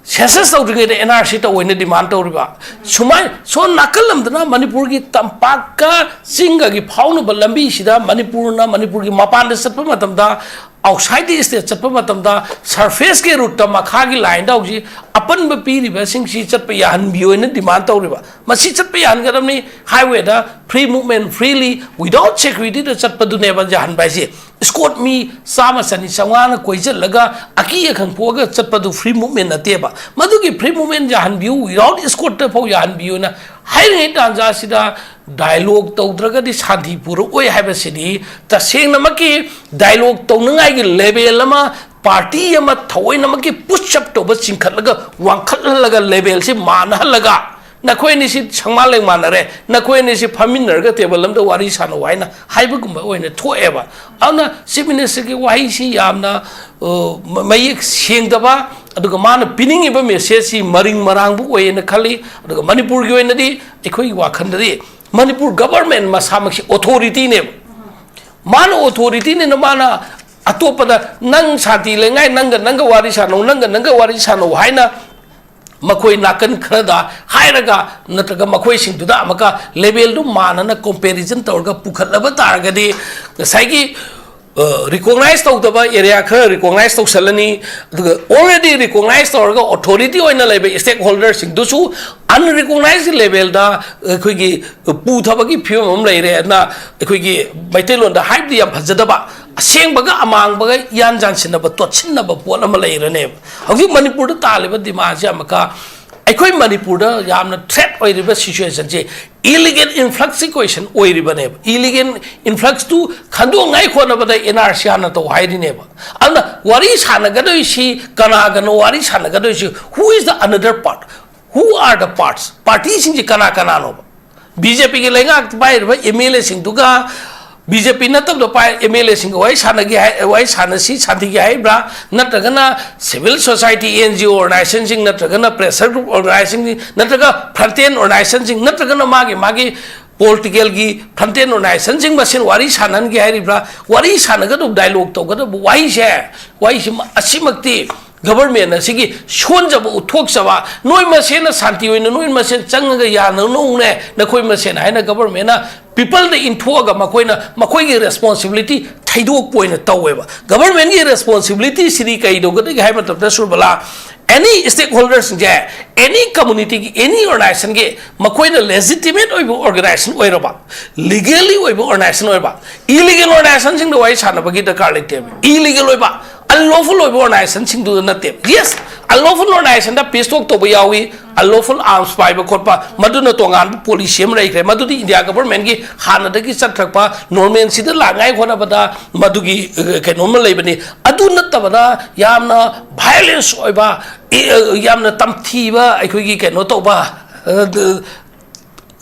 ꯁꯦꯟꯁꯁ ꯇꯧꯗ꯭ꯔꯤꯉꯩꯗ ꯑꯦꯟ ꯑꯥꯔ ꯁꯤ ꯇꯧꯑꯣꯅ ꯗꯤꯃꯥꯟ ꯇꯧꯔꯤꯕ꯫ ꯁꯨꯃꯥꯏ ꯁꯣꯝ ꯅꯥꯀꯜ ꯑꯃꯗꯅ ꯃꯅꯤꯄꯨꯔꯒꯤ ꯇꯝꯄꯥꯛꯀ ꯆꯤꯡꯒꯒꯤ ꯐꯥꯎꯅꯕ ꯂꯝꯕꯤꯁꯤꯗ ꯃꯅꯤꯄꯨꯔꯅ ꯃꯅꯤꯄꯨꯔꯒꯤ ꯃꯄꯥꯟꯗ ꯆꯠꯄ ꯃꯇꯝꯗ, ꯑꯥꯎꯠꯁꯥꯏꯗ ꯗꯤ ꯁ꯭ꯇꯦꯠ ꯆꯠꯄ ꯃꯇꯝꯗ, ꯁꯔꯐꯦꯁꯀꯤ ꯔꯨꯠꯇ ꯃꯈꯥꯒꯤ ꯂꯥꯏꯟꯗ ꯍꯧꯖꯤꯛ ꯑꯄꯟꯕ ꯄꯤꯔꯤꯕꯁꯤꯡꯁꯤ ꯆꯠꯄ ꯌꯥꯍꯟꯕꯤꯌꯣꯅ ꯗꯤꯃꯥꯟ ꯇꯧꯔꯤꯕ꯫ ꯃꯁꯤ ꯆꯠꯄ ꯌꯥꯍꯟꯒꯗꯕꯅꯤ꯫ ꯍꯥꯏꯋꯦꯗ ꯐ꯭ꯔꯤ ꯃꯨꯞꯃꯦꯟ, ꯐ꯭ꯔꯤꯂꯤ, ꯋꯤꯗꯥꯎꯠ ꯁꯦꯀ꯭ꯌꯨꯔꯤꯇꯤꯗ ꯆꯠꯄꯗꯨꯅꯦꯕ ꯌꯥꯍꯟꯕ ꯍꯥꯏꯁꯦ꯫ ꯏꯁꯀꯣꯔꯠ ꯃꯤ ꯆꯥꯝꯃ, ꯆꯅꯤ, ꯆꯥꯝꯃꯉꯥꯅ ꯀꯣꯏꯁꯤꯜꯂꯒ ꯑꯀꯤ ꯑꯈꯪ ꯄꯣꯛꯑꯒ ꯆꯠꯄꯗꯨ ꯐ꯭ꯔꯤ ꯃꯨꯞꯃꯦꯟ ꯅꯠꯇꯦꯕ꯫ ꯃꯗꯨꯒꯤ ꯐ꯭ꯔꯤ ꯃꯨꯞꯃꯦꯟ ꯌꯥꯍꯟꯕꯤꯌꯨ, ꯋꯤꯗꯥꯎꯠ ꯏꯁꯀꯣꯔꯠꯇ ꯐꯥꯎ ꯌꯥꯍꯟꯕꯤꯌꯨꯅ ꯍꯥꯏꯔꯤꯉꯩ ꯇꯥꯟꯖꯥꯁꯤꯗ ꯗꯥꯏꯂꯣꯒ ꯇꯧꯗ꯭ꯔꯒꯗꯤ ꯁꯥꯟꯇꯤ ꯄꯨꯔꯛꯑꯣꯏ ꯍꯥꯏꯕꯁꯤꯗꯤ ꯇꯁꯦꯡꯅꯃꯛꯀꯤ ꯗꯥꯏꯂꯣꯒ ꯇꯧꯅꯉꯥꯏꯒꯤ ꯂꯦꯚꯦꯜ ꯑꯃ, ꯄꯥꯔꯇꯤ ꯑꯃ ꯊꯑꯣꯏꯅꯃꯛꯀꯤ ꯄꯨꯁ ꯑꯞ ꯇꯧꯕ, ꯆꯤꯡꯈꯠꯂꯒ, ꯋꯥꯡꯈꯠꯍꯜꯂꯒ, ꯂꯦꯚꯦꯜꯁꯤ ꯃꯥꯟꯅꯍꯜꯂꯒ, "ꯅꯈꯣꯏ ꯑꯅꯤꯁꯤ ꯁꯪꯃꯥꯟ ꯂꯩꯃꯥꯟꯅꯔꯦ, ꯅꯈꯣꯏ ꯑꯅꯤꯁꯤ ꯐꯝꯃꯤꯟꯅꯔꯒ ꯇꯦꯕꯜ ꯑꯃꯗ ꯋꯥꯔꯤ ꯁꯥꯟꯅꯧ" ꯍꯥꯏꯅ ꯍꯥꯏꯕꯒꯨꯝꯕ ꯑꯣꯏꯅ ꯊꯣꯛꯑꯦꯕ꯫ ꯑꯗꯨꯅ ꯆꯤꯐ ꯃꯤꯅꯤꯁꯇꯔꯒꯤ ꯋꯥꯍꯩꯁꯤ ꯌꯥꯝꯅ, ꯑ, ꯃ-, ꯃꯌꯦꯛ ꯁꯦꯡꯗꯕ, ꯑꯗꯨꯒ ꯃꯥꯅ ꯄꯤꯅꯤꯡꯉꯤꯕ ꯃꯦꯁꯦꯖꯁꯤ ꯃꯔꯤꯡ ꯃꯔꯥꯡꯕ ꯑꯣꯏꯌꯦꯅ ꯈꯜꯂꯤ꯫ ꯑꯗꯨꯒ ꯃꯅꯤꯄꯨꯔꯒꯤ ꯑꯣꯏꯅꯗꯤ ꯑꯩꯈꯣꯏꯒꯤ ꯋꯥꯈꯜꯗꯗꯤ ꯃꯅꯤꯄꯨꯔ ꯒꯚꯔꯟꯃꯦꯟ ꯃꯁꯥꯃꯛꯁꯤ ꯑꯣꯊꯣꯔꯤꯇꯤꯅꯦꯕ꯫ ꯃꯥꯅ ꯑꯣꯊꯣꯔꯤꯇꯤꯅꯤꯅ ꯃꯥꯅ ꯑꯇꯣꯞꯄꯗ "ꯅꯪ ꯁꯥꯟꯇꯤ ꯂꯩꯉꯥꯏ ꯅꯪꯒ ꯅꯪꯒ ꯋꯥꯔꯤ ꯁꯥꯟꯅꯧ, ꯅꯪꯒ ꯅꯪꯒ ꯋꯥꯔꯤ ꯁꯥꯟꯅꯧ" ꯍꯥꯏꯅ ꯃꯈꯣꯏ ꯅꯥꯀꯟ ꯈꯔꯗ ꯍꯥꯏꯔꯒ, ꯅꯠꯇ꯭ꯔꯒ ꯃꯈꯣꯏꯁꯤꯡꯗꯨꯗ ꯑꯃꯨꯛꯀ ꯂꯦꯚꯦꯜꯗꯨ ꯃꯥꯟꯅꯅ ꯀꯣꯝꯄꯦꯔꯤꯖꯟ ꯇꯧꯔꯒ ꯄꯨꯈꯠꯂꯕ ꯇꯥꯔꯒꯗꯤ, ꯉꯁꯥꯏꯒꯤ ꯔꯤꯀꯣꯛꯅꯥꯏꯁ ꯇꯧꯗꯕ ꯑꯦꯔꯤꯌꯥ ꯈꯔ ꯔꯤꯀꯣꯛꯅꯥꯏꯁ ꯇꯧꯁꯜꯂꯅꯤ, ꯑꯗꯨꯒ ꯑꯣꯜꯔꯦꯗꯤ ꯔꯤꯀꯣꯛꯅꯥꯏꯁ ꯇꯧꯔꯒ ꯑꯣꯊꯣꯔꯤꯇꯤ ꯑꯣꯏꯅ ꯂꯩꯕ ꯁ꯭ꯇꯦꯛ ꯍꯣꯜꯗꯔꯁꯤꯡꯗꯨꯁꯨ ꯑꯟꯔꯤꯀꯣꯛꯅꯥꯏꯁꯀꯤ ꯂꯦꯚꯦꯜꯗ ꯑꯩꯈꯣꯏꯒꯤ ꯄꯨꯊꯕꯒꯤ ꯐꯤꯕꯝ ꯑꯃ ꯂꯩꯔꯦ꯫ ꯑꯗꯨꯅ ꯑꯩꯈꯣꯏꯒꯤ ꯃꯩꯇꯩꯂꯣꯟꯗ ꯍꯥꯏꯕꯗꯤ ꯌꯥꯝ ꯐꯖꯗꯕ, ꯑꯁꯦꯡꯕꯒ ꯑꯃꯥꯡꯕꯒ ꯏꯌꯥꯟ ꯌꯥꯟꯁꯤꯟꯅꯕ, ꯇꯣꯠꯁꯤꯟꯅꯕ ꯄꯣꯠ ꯑꯃ ꯂꯩꯔꯅꯦꯕ꯫ ꯍꯧꯖꯤꯛ ꯃꯅꯤꯄꯨꯔꯗ ꯇꯥꯜꯂꯤꯕ ꯗꯤꯃꯥꯟꯁꯦ ꯑꯃꯨꯛꯀ ꯑꯩꯈꯣꯏ ꯃꯅꯤꯄꯨꯔꯗ ꯌꯥꯝꯅ ꯊ꯭ꯔꯦꯠ ꯑꯣꯏꯔꯤꯕ ꯁꯤꯆꯨꯋꯦꯁꯟꯁꯦ ꯏꯂꯤꯒꯦꯜ ꯏꯟꯐ꯭ꯂꯛꯁꯀꯤ ꯀꯣꯏꯁꯟ ꯑꯣꯏꯔꯤꯕꯅꯦꯕ꯫ ꯏꯂꯤꯒꯦꯜ ꯏꯟꯐ꯭ꯂꯛꯁꯇꯨ ꯈꯟꯗꯣꯛꯅꯉꯥꯏ ꯍꯣꯠꯅꯕꯗ ꯑꯦꯟ ꯑꯥꯔ ꯁꯤ ꯍꯥꯟꯅ ꯇꯧ ꯍꯥꯏꯔꯤꯅꯦꯕ꯫ ꯑꯗꯨꯅ ꯋꯥꯔꯤ ꯁꯥꯟꯅꯒꯗꯣꯏꯁꯤ ꯀꯅꯥꯒꯅꯣ? ꯋꯥꯔꯤ ꯁꯥꯟꯅꯒꯗꯣꯏꯁꯤ who is the another part? Who are the parts? ꯄꯥꯔꯇꯤꯁꯤꯡꯁꯤ ꯀꯅꯥ ꯀꯅꯥꯅꯣꯕ? ꯕꯤ ꯖꯦ ꯄꯤꯒꯤ ꯂꯩꯉꯥꯛꯇ ꯄꯥꯏꯔꯤꯕ ꯑꯦꯝ ꯑꯦꯜ ꯑꯦꯁꯤꯡꯗꯨꯒ ꯕꯤ ꯖꯦ ꯄꯤ ꯅꯠꯇꯕꯗ ꯄꯥꯏ ꯑꯦꯝ ꯑꯦꯜ ꯑꯦꯁꯤꯡꯒ ꯋꯥꯔꯤ ꯁꯥꯟꯅꯒꯦ ꯍꯥꯏ, ꯋꯥꯔꯤ ꯁꯥꯟꯅꯁꯤ, ꯁꯥꯟꯊꯤꯒꯦ ꯍꯥꯏꯕ꯭ꯔꯥ? ꯅꯠꯇ꯭ꯔꯒꯅ civil society, and G O ꯑꯣꯔꯒꯅꯥꯏꯖꯦꯁꯟꯁꯤꯡ, ꯅꯠꯇ꯭ꯔꯒꯅ ꯄ꯭ꯔꯦꯁꯔ ꯒ꯭ꯔꯨꯞ ꯑꯣꯔꯒꯅꯥꯏꯖꯦꯁꯟꯁꯤꯡ, ꯅꯠꯇ꯭ꯔꯒ ꯐ꯭ꯔꯟꯇꯦꯟ ꯑꯣꯔꯒꯅꯥꯏꯖꯦꯁꯟꯁꯤꯡ, ꯅꯠꯇ꯭ꯔꯒꯅ ꯃꯥꯒꯤ ꯃꯥꯒꯤ ꯄꯣꯂꯤꯇꯤꯀꯦꯜꯒꯤ ꯐ꯭ꯔꯟꯇꯦꯟ ꯑꯣꯔꯒꯅꯥꯏꯖꯦꯁꯟꯁꯤꯡ ꯃꯁꯦꯟ ꯋꯥꯔꯤ ꯁꯥꯟꯅꯍꯟꯒꯦ ꯍꯥꯏꯔꯤꯕ꯭ꯔꯥ? ꯋꯥꯔꯤ ꯁꯥꯟꯅꯒꯗꯕ, ꯗꯥꯏꯂꯣꯛ ꯇꯧꯒꯗꯕ ꯋꯥꯍꯩꯁꯦ, ꯋꯥꯍꯩꯁꯤ ꯑꯁꯤꯃꯛꯇꯤ ꯒꯚꯔꯟꯃꯦꯟ ꯑꯁꯤꯒꯤ ꯁꯣꯟꯖꯕ ꯎꯠꯊꯣꯛꯆꯕ, ꯅꯣꯏ ꯃꯁꯦꯟꯅ ꯁꯥꯟꯇꯤ ꯑꯣꯏꯅ ꯅꯣꯏ ꯃꯁꯦꯟ ꯆꯪꯉꯒ ꯌꯥꯅꯅꯧꯅꯦ, ꯅꯈꯣꯏ ꯃꯁꯦꯟ ꯍꯥꯏꯅ ꯒꯚꯔꯟꯃꯦꯟꯅ ꯄꯤꯄꯜꯗ ꯏꯟꯊꯣꯛꯑꯒ ꯃꯈꯣꯏꯅ ꯃꯈꯣꯏꯒꯤ ꯔꯦꯁꯄꯣꯟꯁꯤꯕꯤꯂꯤꯇꯤ ꯊꯩꯗꯣꯛꯄ ꯑꯣꯏꯅ ꯇꯧꯋꯦꯕ꯫ ꯒꯚꯔꯟꯃꯦꯟꯒꯤ ꯔꯦꯁꯄꯣꯟꯁꯤꯕꯤꯂꯤꯇꯤꯁꯤꯗꯤ ꯀꯩꯗꯧꯒꯗꯒꯦ ꯍꯥꯏꯕ ꯃꯇꯝꯗ, ꯁꯨꯔꯕꯂꯥ, ꯑꯦꯅꯤ ꯁ꯭ꯇꯦꯛ ꯍꯣꯜꯗꯔꯁꯤꯡꯁꯦ, ꯑꯦꯅꯤ ꯀꯝꯃꯨꯅꯤꯇꯤꯒꯤ, ꯑꯦꯅꯤ ꯑꯣꯔꯒꯅꯥꯏꯖꯦꯁꯟꯒꯤ, ꯃꯈꯣꯏꯅ ꯂꯦꯖꯤꯇꯤꯃꯦꯠ ꯑꯣꯏꯕ ꯑꯣꯔꯒꯅꯥꯏꯖꯦꯁꯟ ꯑꯣꯏꯔꯕ, ꯂꯤꯒꯦꯜꯂꯤ ꯑꯣꯏꯕ ꯑꯣꯔꯒꯅꯥꯏꯖꯦꯁꯟ ꯑꯣꯏꯔꯕ, ꯏꯂꯤꯒꯦꯜ ꯑꯣꯔꯒꯅꯥꯏꯖꯦꯁꯟꯁꯤꯡꯗ ꯋꯥꯔꯤ ꯁꯥꯟꯅꯕꯒꯤ ꯗꯔꯀꯥꯔ ꯂꯩꯇꯦꯕ꯫ ꯏꯂꯤꯒꯦꯜ ꯑꯣꯏꯕ, ꯑꯟꯂꯣꯐꯨꯜ ꯑꯣꯏꯕ ꯑꯣꯔꯒꯅꯥꯏꯖꯦꯁꯟꯁꯤꯡꯗꯨꯗ ꯅꯠꯇꯦꯕ꯫ ꯌꯦꯁ, ꯑꯟꯂꯣꯐꯨꯜ ꯑꯣꯔꯒꯅꯥꯏꯖꯦꯁꯟꯗ ꯄꯤꯁ ꯇꯣꯛ ꯇꯧꯕ ꯌꯥꯎꯏ, ꯑꯟꯂꯣꯐꯨꯜ ꯑꯥꯔꯝꯁ ꯄꯥꯏꯕ ꯈꯣꯠꯄ, ꯃꯗꯨꯅ ꯇꯣꯉꯥꯟꯕ ꯄꯣꯂꯤꯁꯤ ꯑꯃ ꯂꯩꯈ꯭ꯔꯦ꯫ ꯃꯗꯨꯗꯤ ꯏꯟꯗꯤꯌꯥ ꯒꯚꯔꯟꯃꯦꯟꯒꯤ ꯍꯥꯟꯅꯗꯒꯤ ꯆꯠꯈ꯭ꯔꯛꯄ ꯅꯣꯔꯃꯦꯜꯁꯤꯗ ꯂꯥꯛꯅꯉꯥꯏ ꯍꯣꯠꯅꯕꯗ ꯃꯗꯨꯒꯤ, ꯑ, ꯀꯩꯅꯣꯝꯃ ꯂꯩꯕꯅꯤ꯫ ꯑꯗꯨ ꯅꯠꯇꯕꯗ ꯌꯥꯝꯅ ꯚꯥꯏꯑꯣꯂꯦꯟꯁ ꯑꯣꯏꯕ, ꯏ-, ꯑ, ꯌꯥꯝꯅ ꯇꯝꯊꯤꯕ, ꯑꯩꯈꯣꯏꯒꯤ ꯀꯩꯅꯣ ꯇꯧꯕ, ꯑ, ꯗ-,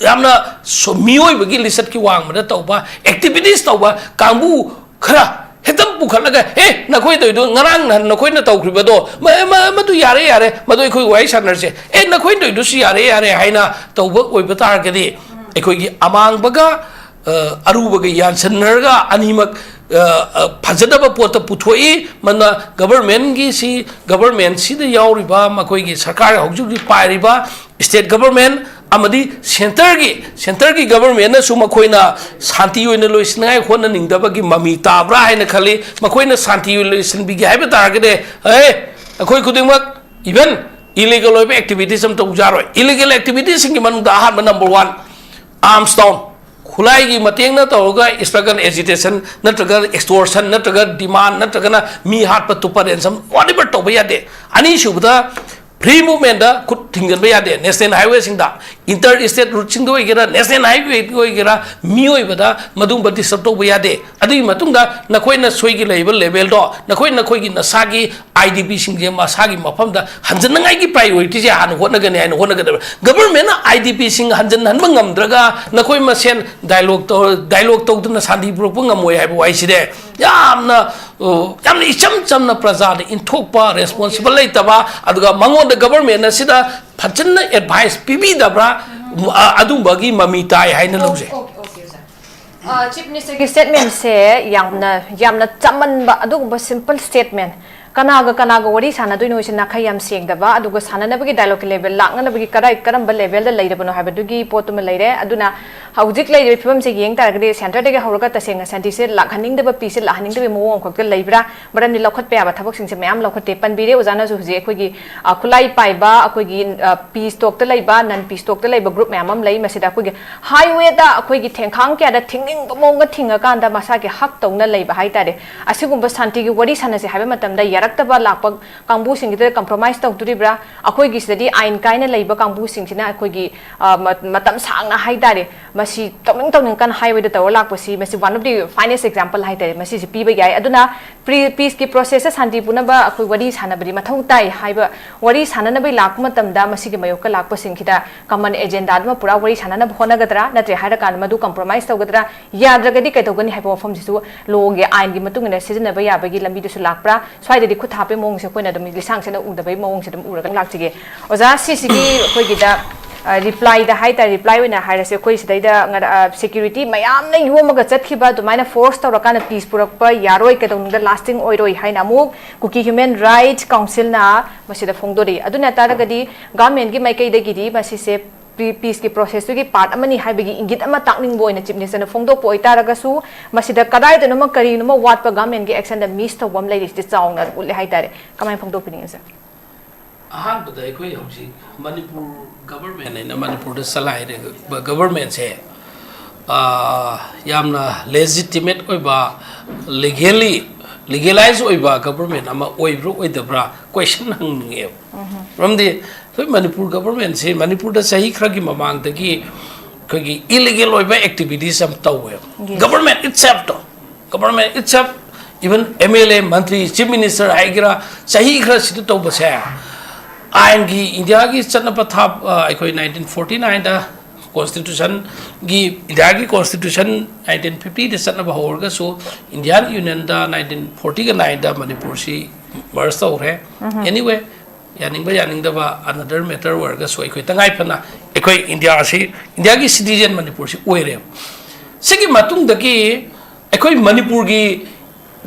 ꯌꯥꯝꯅ ꯁꯣ-, ꯃꯤꯑꯣꯏꯕꯒꯤ ꯂꯤꯆꯠꯀꯤ ꯋꯥꯡꯃꯗ ꯇꯧꯕ, ꯑꯦꯛꯇꯤꯚꯤꯇꯤꯁ ꯇꯧꯕ ꯀꯥꯡꯕꯨ ꯈꯔ ꯍꯦꯛꯇ ꯄꯨꯈꯠꯂꯒ, "ꯑꯦ, ꯅꯈꯣꯏ ꯇꯧꯔꯤꯗꯣ, ꯉꯔꯥꯡ ꯅꯍꯥꯟ ꯅꯈꯣꯏꯅ ꯇꯧꯈ꯭ꯔꯤꯕꯗꯣ, ꯃ-, ꯃ-, ꯃꯗꯨ ꯌꯥꯔꯦ, ꯌꯥꯔꯦ, ꯃꯗꯨ ꯑꯩꯈꯣꯏ ꯋꯥꯔꯤ ꯁꯥꯟꯅꯔꯁꯦ꯫ ꯑꯦ, ꯅꯈꯣꯏ ꯇꯧꯔꯤꯗꯨꯁꯨ ꯌꯥꯔꯦ, ꯌꯥꯔꯦ" ꯍꯥꯏꯅ ꯇꯧꯕ ꯑꯣꯏꯕ ꯇꯥꯔꯒꯗꯤ, ꯑꯩꯈꯣꯏꯒꯤ ꯑꯃꯥꯡꯕꯒ, ꯑ, ꯑꯔꯨꯕꯒ ꯌꯥꯟꯁꯟꯅꯔꯒ ꯑꯅꯤꯃꯛ, ꯑ, ꯑ, ꯐꯖꯗꯕ ꯄꯣꯠꯇ ꯄꯨꯊꯣꯛꯏ꯫ ꯃꯗꯨꯅ ꯒꯚꯔꯟꯃꯦꯟꯒꯤꯁꯤ, ꯒꯚꯔꯟꯃꯦꯟꯁꯤꯗ ꯌꯥꯎꯔꯤꯕ ꯃꯈꯣꯏꯒꯤ ꯁꯔꯀꯥꯔ ꯍꯧꯖꯤꯛ ꯍꯧꯖꯤꯛ ꯄꯥꯏꯔꯤꯕ ꯁ꯭ꯇꯦꯠ ꯒꯚꯔꯟꯃꯦꯟ, ꯑꯃꯗꯤ centreꯒꯤ centreꯒꯤ governmentꯅꯁꯨ ꯃꯈꯣꯏꯅ ꯁꯥꯟꯇꯤ ꯑꯣꯏꯅ ꯂꯣꯏꯁꯤꯟꯅꯤꯡꯉꯥꯏ ꯍꯣꯠꯅꯅꯤꯡꯗꯕꯒꯤ ꯃꯃꯤ ꯇꯥꯕ꯭ꯔꯥ ꯍꯥꯏꯅ ꯈꯜꯂꯤ꯫ ꯃꯈꯣꯏꯅ ꯁꯥꯟꯇꯤ ꯑꯣꯏꯅ ꯂꯣꯏꯁꯤꯟꯕꯤꯒꯦ ꯍꯥꯏꯕ ꯇꯥꯔꯒꯗꯤ, ꯑꯦ, ꯑꯩꯈꯣꯏ ꯈꯨꯗꯤꯡꯃꯛ, even illegal ꯑꯣꯏꯕ activities ꯑꯃ ꯇꯧꯖꯔꯣꯏ꯫ Illegal activitiesꯁꯤꯡꯒꯤ ꯃꯅꯨꯡꯗ ꯑꯍꯥꯟꯕ number one, arms down, ꯈꯨꯠꯂꯥꯏꯒꯤ ꯃꯇꯦꯡꯅ ꯇꯧꯔꯒ struggle, agitation ꯅꯠꯇ꯭ꯔꯒ extortion ꯅꯠꯇ꯭ꯔꯒ demand ꯅꯠꯇ꯭ꯔꯒꯅ ꯃꯤ ꯍꯥꯠꯄ ꯇꯨꯞꯄ, ransom, whatever ꯇꯧꯕ ꯌꯥꯗꯦ꯫ ꯑꯅꯤꯁꯨꯕꯗ, free movementꯇ ꯈꯨꯠ ꯊꯤꯡꯖꯤꯟꯕ ꯌꯥꯗꯦ꯫ National highwayꯁꯤꯡꯗ, inter state routeꯁꯤꯡꯗ ꯑꯣꯏꯒꯦꯔꯥ, national highwayꯗ ꯑꯣꯏꯒꯦꯔꯥ, ꯃꯤꯑꯣꯏꯕꯗ ꯃꯗꯨꯒꯨꯝꯕ disturb ꯇꯧꯕ ꯌꯥꯗꯦ꯫ ꯑꯗꯨꯒꯤ ꯃꯇꯨꯡꯗ ꯅꯈꯣꯏꯅ ꯁꯣꯏꯒꯤ ꯂꯩꯔꯤꯕ levelꯗꯣ, ꯅꯈꯣꯏ ꯅꯈꯣꯏꯒꯤ ꯅꯁꯥꯒꯤ IDPꯁꯤꯡꯁꯦ ꯃꯁꯥꯒꯤ ꯃꯐꯝꯗ ꯍꯟꯖꯟꯅꯉꯥꯏꯒꯤ priorityꯁꯦ ꯍꯥꯟꯅ ꯍꯣꯠꯅꯒꯅꯤ ꯍꯥꯏꯅ ꯍꯣꯠꯅꯒꯗꯕ꯫ Governmentꯅ IDPꯁꯤꯡ ꯍꯟꯖꯟꯍꯟꯕ ꯉꯝꯗ꯭ꯔꯒ ꯅꯈꯣꯏ ꯃꯁꯦꯟ dialogue ꯇꯧ-, dialogue ꯇꯧꯗꯨꯅ ꯁꯥꯟꯇꯤ ꯄꯨꯔꯛꯄ ꯉꯝꯃꯣꯏ ꯍꯥꯏꯕ ꯋꯥꯍꯩꯁꯤꯗꯤ ꯌꯥꯝꯅ, ꯑ, ꯌꯥꯝꯅ ꯏꯆꯝ ꯆꯝꯅ ꯄ꯭ꯔꯖꯥꯗ ꯏꯟꯊꯣꯛꯄ, responsible ꯂꯩꯇꯕ, ꯑꯗꯨꯒ ꯃꯉꯣꯟꯗ government ꯑꯁꯤꯗ ꯐꯖꯅ advice ꯄꯤꯕꯤꯗꯕ꯭ꯔꯥ, ꯑ, ꯑꯗꯨꯝꯕꯒꯤ ꯃꯃꯤ ꯇꯥꯏ ꯍꯥꯏꯅ ꯂꯧꯖꯩ꯫ ꯑꯣꯀꯦ, ꯑꯣꯀꯦ, ꯑꯣꯖꯥ꯫ ꯑ, Chief Ministerꯒꯤ statementꯁꯦ ꯌꯥꯝꯅ, ꯌꯥꯝꯅ ꯆꯝꯃꯟꯕ, ꯑꯗꯨꯒꯨꯝꯕ simple statement꯫ ꯀꯅꯥꯒ ꯀꯅꯥꯒ ꯋꯥꯔꯤ ꯁꯥꯟꯅꯗꯣꯏꯅꯣ ꯍꯥꯏꯁꯦ ꯅꯥꯈꯩ ꯌꯥꯝ ꯁꯦꯡꯗꯕ, ꯑꯗꯨꯒ ꯁꯥꯟꯅꯅꯕꯒꯤ dialogue level ꯂꯥꯛꯅꯅꯕꯒꯤ ꯀꯗꯥꯏ, ꯀꯔꯝꯕ levelꯗ ꯂꯩꯔꯕꯅꯣ ꯍꯥꯏꯕꯗꯨꯒꯤ ꯄꯣꯠꯇꯨꯃ ꯂꯩꯔꯦ꯫ ꯑꯗꯨꯅ ꯍꯧꯖꯤꯛ ꯂꯩꯔꯤꯕ ꯐꯤꯕꯝꯁꯦ ꯌꯦꯡ ꯇꯥꯔꯒꯗꯤ centreꯗꯒꯤ ꯍꯧꯔꯒ ꯇꯁꯦꯡꯅ ꯁꯥꯟꯇꯤꯁꯦ ꯂꯥꯛꯍꯟꯅꯤꯡꯗꯕ, peaceꯁꯦ ꯂꯥꯛꯍꯟꯅꯤꯡꯗꯕꯒꯤ ꯃꯑꯣꯡ ꯑꯃꯈꯛꯇ ꯂꯩꯕ꯭ꯔꯥ? ꯃꯔꯝꯗꯤ ꯂꯧꯈꯠꯄ ꯌꯥꯕ ꯊꯕꯛꯁꯤꯡꯁꯦ ꯃꯌꯥꯝ ꯂꯧꯈꯠꯇꯦ꯫ ꯄꯟꯕꯤꯔꯦ ꯑꯣꯖꯥꯅꯁꯨ ꯍꯧꯖꯤꯛ ꯑꯩꯈꯣꯏꯒꯤ, ꯑ, ꯈꯨꯠꯂꯥꯏ ꯄꯥꯏꯕ, ꯑꯩꯈꯣꯏꯒꯤ, ꯑ, peace talkꯇ ꯂꯩꯕ, non peace talkꯇ ꯂꯩꯕ group ꯃꯌꯥꯝ ꯑꯃ ꯂꯩ꯫ ꯃꯁꯤꯗ ꯑꯩꯈꯣꯏꯒꯤ highwayꯗ ꯑꯩꯈꯣꯏꯒꯤ ꯊꯦꯡꯈꯥꯡ ꯀꯌꯥꯗ ꯊꯤꯡꯅꯤꯡꯕ ꯃꯑꯣꯡꯗ ꯊꯤꯡꯉꯀꯥꯟꯗ ꯃꯁꯥꯒꯤ ꯍꯛ ꯇꯧꯅ ꯂꯩꯕ ꯍꯥꯏꯇꯥꯔꯦ꯫ ꯑꯁꯤꯒꯨꯝꯕ ꯁꯥꯟꯇꯤꯒꯤ ꯋꯥꯔꯤ ꯁꯥꯟꯅꯁꯦ ꯍꯥꯏꯕ ꯃꯇꯝꯗ ꯌꯥꯔꯛꯇꯕ ꯂꯥꯛꯄ ꯀꯥꯡꯕꯨꯁꯤꯡꯒꯤꯗ compromise ꯇꯧꯗꯣꯔꯤꯕ꯭ꯔꯥ? ꯑꯩꯈꯣꯏꯒꯤ ꯁꯤꯗꯗꯤ ꯑꯥꯏꯟ ꯀꯥꯏꯅ ꯂꯩꯕ ꯀꯥꯡꯕꯨꯁꯤꯡꯁꯤꯅ ꯑꯩꯈꯣꯏꯒꯤ, ꯑ, ꯃ-, ꯃꯇꯝ ꯁꯥꯡꯅ ꯍꯥꯏꯇꯥꯔꯦ, ꯃꯁꯤ ꯇꯧꯅꯤꯡ ꯇꯧꯅꯤꯡ ꯀꯟꯅ highwayꯗ ꯇꯧꯔ ꯂꯥꯛꯄꯁꯤ, ꯃꯁꯤ one of the finest example ꯍꯥꯏꯇꯥꯔꯦ, ꯃꯁꯤꯁꯤ ꯄꯤꯕ ꯌꯥꯏ꯫ ꯑꯗꯨꯅ pre-, peaceꯀꯤ processꯇ ꯁꯥꯟꯇꯤ ꯄꯨꯅꯕ ꯑꯩꯈꯣꯏ ꯋꯥꯔꯤ ꯁꯥꯟꯅꯕꯗꯤ ꯃꯊꯧ ꯇꯥꯏ ꯍꯥꯏꯕ, ꯋꯥꯔꯤ ꯁꯥꯟꯅꯅꯕꯒꯤ ꯂꯥꯛꯄ ꯃꯇꯝꯗ ꯃꯁꯤꯒꯤ ꯃꯥꯌꯣꯛꯇ ꯂꯥꯛꯄꯁꯤꯡꯁꯤꯗ common agenda ꯑꯃ ꯄꯨꯔꯥ ꯋꯥꯔꯤ ꯁꯥꯟꯅꯅꯕ ꯍꯣꯠꯅꯒꯗ꯭ꯔꯥ, ꯅꯠꯇ꯭ꯔꯦ ꯍꯥꯏꯔꯀꯥꯟꯗ ꯃꯗꯨ compromise ꯇꯧꯒꯗ꯭ꯔꯥ, ꯌꯥꯗ꯭ꯔꯒꯗꯤ ꯀꯩꯗꯧꯒꯅꯤ ꯍꯥꯏꯕ ꯋꯥꯐꯝꯁꯤꯁꯨ lawꯒꯤ, ꯑꯥꯏꯟꯒꯤ ꯃꯇꯨꯡ ꯏꯟꯅ ꯁꯤꯖꯤꯟꯅꯕ ꯌꯥꯕꯒꯤ ꯂꯝꯕꯤꯗꯁꯨ ꯂꯥꯛꯄ꯭ꯔꯥ? ꯁ꯭ꯋꯥꯏꯗꯗꯤ ꯈꯨꯠ ꯊꯥꯞꯄꯒꯤ ꯃꯑꯣꯡꯁꯦ ꯑꯩꯈꯣꯏꯅ ꯑꯗꯨꯝ ꯂꯤꯁꯥꯡ ꯁꯤꯠꯅ ꯎꯗꯕꯒꯤ ꯃꯑꯣꯡꯁꯦ ꯑꯗꯨꯝ ꯎꯔꯒ ꯂꯥꯛꯆꯒꯦ꯫ ꯑꯣꯖꯥ, ꯁꯤꯁꯤꯒꯤ ꯑꯩꯈꯣꯏꯒꯤꯗ, ꯑ, replyꯗ ꯍꯥꯏꯇꯥꯔꯦ, reply ꯑꯣꯏꯅ ꯍꯥꯏꯔꯁꯦ, ꯑꯩꯈꯣꯏ ꯁꯤꯗꯩꯗ ꯉꯔ-, ꯑ, security ꯃꯌꯥꯝꯅ ꯌꯣꯝꯃꯒ ꯆꯠꯈꯤꯕ, ꯑꯗꯨꯃꯥꯏꯅ force ꯇꯧꯔꯀꯥꯟꯗ peace ꯄꯨꯔꯛꯄ ꯌꯥꯔꯣꯏ, ꯀꯩꯗꯧꯅꯨꯡꯗ lasting ꯑꯣꯏꯔꯣꯏ ꯍꯥꯏꯅ ꯑꯃꯨꯛ Kuki Human Right Councilꯅ ꯃꯁꯤꯗ ꯐꯣꯡꯗꯣꯔꯛꯏ꯫ ꯑꯗꯨ ꯅꯠꯇꯥꯔꯒꯗꯤ governmentꯀꯤ ꯃꯥꯏꯀꯩꯗꯒꯤꯗꯤ ꯃꯁꯤꯁꯦ ꯄꯤ ꯄꯤꯁꯀꯤ ꯄ꯭ꯔꯣꯁꯦꯁꯇꯨꯒꯤ ꯄꯥꯔꯠ ꯑꯃꯅꯤ ꯍꯥꯏꯕꯒꯤ ꯏꯪꯒꯤꯠ ꯑꯃ ꯇꯥꯛꯅꯤꯡꯕ ꯑꯣꯏꯅ ꯆꯤꯐ ꯃꯤꯅꯤꯁꯇꯔꯅ ꯐꯣꯡꯗꯣꯛꯄ ꯑꯣꯏꯇꯥꯔꯒꯁꯨ, ꯃꯁꯤꯗ ꯀꯗꯥꯏꯗꯅꯣꯃ ꯀꯔꯤꯅꯣꯃ ꯋꯥꯠꯄ, ꯒꯚꯔꯟꯃꯦꯟꯠꯀꯤ ꯑꯦꯛꯁꯟꯗ ꯃꯤꯁ ꯇꯧꯕ ꯑꯃ ꯂꯩꯔꯤꯁꯤꯗꯤ ꯆꯥꯎꯅ ꯎꯠꯂꯦ ꯍꯥꯏꯇꯥꯔꯦ꯫ ꯀꯃꯥꯏꯅ ꯐꯣꯡꯗꯣꯛꯄꯤꯅꯤꯡꯉꯤ, ꯁꯥꯔ? ꯑꯍꯥꯟꯕꯗ ꯑꯩꯈꯣꯏ ꯍꯧꯖꯤꯛ ꯃꯅꯤꯄꯨꯔ ꯒꯚꯔꯟꯃꯦꯟꯠ ꯍꯥꯏꯅ ꯃꯅꯤꯄꯨꯔꯗ ꯆꯂꯥꯏꯔꯤꯕ ꯒꯚꯔꯟꯃꯦꯟꯠꯁꯦ, ꯑ, ꯌꯥꯝꯅ ꯂꯦꯖꯤꯇꯤꯃꯦꯠ ꯑꯣꯏꯕ, ꯂꯤꯒꯦꯜꯂꯤ, ꯂꯤꯒꯦꯂꯥꯏꯖ ꯑꯣꯏꯕ ꯒꯚꯔꯟꯃꯦꯟꯠ ꯑꯃ ꯑꯣꯏꯕ꯭ꯔꯥ ꯑꯣꯏꯗꯕ꯭ꯔꯥ ꯀꯣꯏꯁꯟ ꯍꯪꯅꯤꯡꯉꯦꯕ꯫ ꯃꯔꯝꯗꯤ ꯑꯩꯈꯣꯏ ꯃꯅꯤꯄꯨꯔ ꯒꯚꯔꯟꯃꯦꯟꯠꯁꯤ ꯃꯅꯤꯄꯨꯔꯗ ꯆꯍꯤ ꯈꯔꯒꯤ ꯃꯃꯥꯡꯗꯒꯤ ꯑꯩꯈꯣꯏꯒꯤ ꯏꯂꯤꯒꯦꯜ ꯑꯣꯏꯕ ꯑꯦꯛꯇꯤꯚꯤꯇꯤꯁ ꯌꯥꯝ ꯇꯧꯋꯦꯕ꯫ Yes. ꯒꯚꯔꯟꯃꯦꯟꯠ ꯏꯠꯁꯦꯜꯐꯇꯣ, government itself, even M L A, ꯃꯟꯇ꯭ꯔꯤ, ꯆꯤꯐ ꯃꯤꯅꯤꯁꯇꯔ ꯍꯥꯏꯒꯦꯔꯥ, ꯆꯍꯤ ꯈꯔꯁꯤꯗ ꯇꯧꯕꯁꯦ, ꯑꯥꯏꯟꯒꯤ, ꯏꯟꯗꯤꯌꯥꯒꯤ ꯆꯠꯅ ꯄꯊꯥꯞ, ꯑ, ꯑꯩꯈꯣꯏ ꯅꯥꯏꯟꯇꯤꯟ ꯐꯣꯔꯇꯤ ꯅꯥꯏꯟꯗ ꯀꯣꯟꯁꯇꯤꯇ꯭ꯌꯨꯁꯟꯒꯤ, ꯏꯟꯗꯤꯌꯥꯒꯤ ꯀꯣꯟꯁꯇꯤꯇ꯭ꯌꯨꯁꯟ ꯅꯥꯏꯟꯇꯤꯟ ꯐꯤꯐꯇꯤꯗ ꯆꯠꯅꯕ ꯍꯧꯔꯒꯁꯨ, ꯏꯟꯗꯤꯌꯥꯟ ꯌꯨꯅꯤꯌꯟꯗ ꯅꯥꯏꯟꯇꯤꯟ ꯐꯣꯔꯇꯤꯒ ꯅꯥꯏꯟꯗ ꯃꯅꯤꯄꯨꯔꯁꯤ ꯃꯔꯖ ꯇꯧꯈ꯭ꯔꯦ꯫ Anyway, ꯌꯥꯅꯤꯡꯕ ꯌꯥꯅꯤꯡꯗꯕ, another matter ꯑꯣꯏꯔꯒꯁꯨ, ꯑꯩꯈꯣꯏ ꯇꯉꯥꯏ ꯐꯗꯅ ꯑꯩꯈꯣꯏ ꯏꯟꯗꯤꯌꯥꯁꯤ, ꯏꯟꯗꯤꯌꯥꯒꯤ ꯁꯤꯇꯤꯖꯦꯟ ꯃꯅꯤꯄꯨꯔꯁꯤ ꯑꯣꯏꯔꯦꯕ꯫ ꯁꯤꯒꯤ ꯃꯇꯨꯡꯗꯒꯤ ꯑꯩꯈꯣꯏ ꯃꯅꯤꯄꯨꯔꯒꯤ,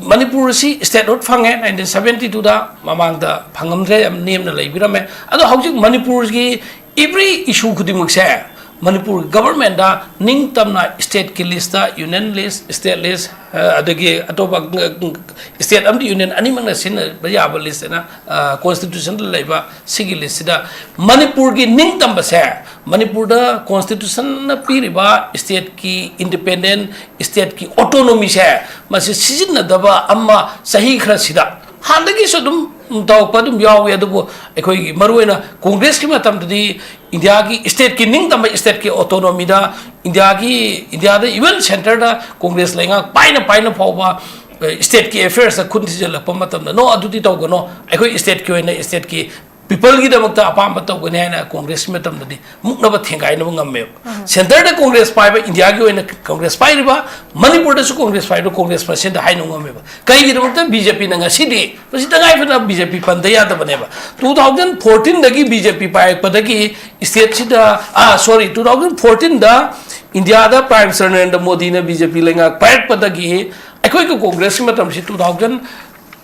ꯃꯅꯤꯄꯨꯔ ꯑꯁꯤ ꯁ꯭ꯇꯦꯠꯍꯨꯗ ꯐꯪꯉꯦ ꯅꯥꯏꯟꯇꯤꯟ ꯁꯕꯦꯟꯇꯤ ꯇꯨꯗ, ꯃꯃꯥꯡꯗ ꯐꯪꯉꯝꯗ꯭ꯔꯦ, ꯌꯥꯝ ꯅꯦꯝꯅ ꯂꯩꯕꯤꯔꯝꯃꯦ꯫ ꯑꯗꯣ ꯍꯧꯖꯤꯛ ꯃꯅꯤꯄꯨꯔꯒꯤ every issue ꯈꯨꯗꯤꯡꯃꯛꯁꯦ ꯃꯅꯤꯄꯨꯔ ꯒꯚꯔꯟꯃꯦꯟꯠꯇ ꯅꯤꯡꯇꯝꯅ ꯁ꯭ꯇꯦꯠꯀꯤ ꯂꯤꯁꯇ, ꯌꯨꯅꯤꯌꯟ ꯂꯤꯁ, ꯁ꯭ꯇꯦꯠ ꯂꯤꯁ, ꯑ, ꯑꯗꯒꯤ ꯑꯇꯣꯞꯄ, ꯑ, ꯁ꯭ꯇꯦꯠ ꯑꯃꯗꯤ ꯌꯨꯅꯤꯌꯟ ꯑꯅꯤꯃꯛꯅ ꯁꯤꯖꯤꯟꯅꯕ ꯌꯥꯕ ꯂꯤꯁ ꯍꯥꯏꯅ, ꯑ, ꯀꯣꯟꯁꯇꯤꯇ꯭ꯌꯨꯁꯟꯗ ꯂꯩꯕ ꯁꯤꯒꯤ ꯂꯤꯁꯁꯤꯗ ꯃꯅꯤꯄꯨꯔꯒꯤ ꯅꯤꯡꯇꯝꯕꯁꯦ, ꯃꯅꯤꯄꯨꯔꯗ ꯀꯣꯟꯁꯇꯤꯇ꯭ꯌꯨꯁꯟꯅ ꯄꯤꯔꯤꯕ ꯁ꯭ꯇꯦꯠꯀꯤ ꯏꯟꯗꯤꯄꯦꯟꯗꯦꯟ, ꯁ꯭ꯇꯦꯠꯀꯤ ꯑꯣꯇꯣꯅꯣꯃꯤꯁꯦ, ꯃꯁꯤ ꯁꯤꯖꯤꯟꯅꯗꯕ ꯑꯃ ꯆꯍꯤ ꯈꯔꯁꯤꯗ, ꯍꯥꯟꯅꯗꯒꯤꯁꯨ ꯑꯗꯨꯝ ꯇꯧꯔꯛꯄ ꯑꯗꯨꯝ ꯌꯥꯎꯏ꯫ ꯑꯗꯨꯕꯨ ꯑꯩꯈꯣꯏꯒꯤ ꯃꯔꯨꯑꯣꯏꯅ ꯀꯣꯡꯒ꯭ꯔꯦꯁꯀꯤ ꯃꯇꯝꯗꯗꯤ ꯏꯟꯗꯤꯌꯥꯒꯤ ꯁ꯭ꯇꯦꯠꯀꯤ ꯅꯤꯡꯇꯝꯕ ꯁ꯭ꯇꯦꯠꯀꯤ ꯑꯣꯇꯣꯅꯣꯃꯤꯗ, ꯏꯟꯗꯤꯌꯥꯒꯤ, ꯏꯟꯗꯤꯌꯥꯗ even ꯁꯦꯟꯇꯔꯗ ꯀꯣꯡꯒ꯭ꯔꯦꯁ ꯂꯩꯉꯥꯛ ꯄꯥꯏꯅ ꯄꯥꯏꯅ ꯐꯥꯎꯕ, ꯑ, ꯁ꯭ꯇꯦꯠꯀꯤ ꯑꯦꯐꯤꯌꯔꯁꯇ ꯈꯨꯠ ꯊꯤꯖꯤꯜꯂꯛꯄ ꯃꯇꯝꯗ, "No, ꯑꯗꯨꯗꯤ ꯇꯧꯒꯅꯣ, ꯑꯩꯈꯣꯏ ꯁ꯭ꯇꯦꯠꯀꯤ ꯑꯣꯏꯅ ꯁ꯭ꯇꯦꯠꯀꯤ ꯄꯤꯄꯜꯒꯤꯗꯃꯛꯇ ꯑꯄꯥꯝꯕ ꯇꯧꯒꯅꯤ" ꯍꯥꯏꯅ ꯀꯣꯡꯒ꯭ꯔꯦꯁꯀꯤ ꯃꯇꯝꯗꯗꯤ ꯃꯨꯛꯅꯕ ꯊꯦꯡꯒꯥꯏꯅꯕ ꯉꯝꯃꯦꯕ꯫ ꯁꯦꯟꯇꯔꯗ ꯀꯣꯡꯒ꯭ꯔꯦꯁ ꯄꯥꯏꯕ, ꯏꯟꯗꯤꯌꯥꯒꯤ ꯑꯣꯏꯅ ꯀꯣꯡꯒ꯭ꯔꯦꯁ ꯄꯥꯏꯔꯤꯕ, ꯃꯅꯤꯄꯨꯔꯗꯁꯨ ꯀꯣꯡꯒ꯭ꯔꯦꯁ ꯄꯥꯏꯕ, ꯀꯣꯡꯒ꯭ꯔꯦꯁ ꯃꯁꯦꯟꯗ ꯍꯥꯏꯅꯕ ꯉꯝꯃꯦꯕ꯫ ꯀꯩꯒꯤꯗꯃꯛꯇ ꯕꯤ ꯖꯦ ꯄꯤꯅ ꯉꯁꯤꯗꯤ, ꯃꯁꯤ ꯇꯉꯥꯏ ꯐꯗꯅ ꯕꯤ ꯖꯦ ꯄꯤ ꯄꯟꯗ ꯌꯥꯗꯕꯅꯦꯕ꯫ ꯇꯨ ꯊꯥꯎꯖꯟ ꯐꯣꯔꯇꯤꯟꯗꯒꯤ ꯕꯤ ꯖꯦ ꯄꯤ ꯄꯥꯏꯔꯛꯄꯗꯒꯤ ꯁ꯭ꯇꯦꯠꯁꯤꯗ, ꯑꯥ, ꯁꯣꯔꯤ, ꯇꯨ ꯊꯥꯎꯖꯟ ꯐꯣꯔꯇꯤꯟꯗ ꯏꯟꯗꯤꯌꯥꯗ ꯄ꯭ꯔꯥꯏꯝ ꯃꯤꯅꯤꯁꯇꯔ ꯅꯔꯦꯟꯗ꯭ꯔ ꯃꯣꯗꯤꯅ ꯕꯤ ꯖꯦ ꯄꯤ ꯂꯩꯉꯥꯛ ꯄꯥꯏꯔꯛꯄꯗꯒꯤ ꯑꯩꯈꯣꯏꯒꯤ ꯀꯣꯡꯒ꯭ꯔꯦꯁꯀꯤ ꯃꯇꯝꯁꯤ ꯇꯨ ꯊꯥꯎꯖꯟ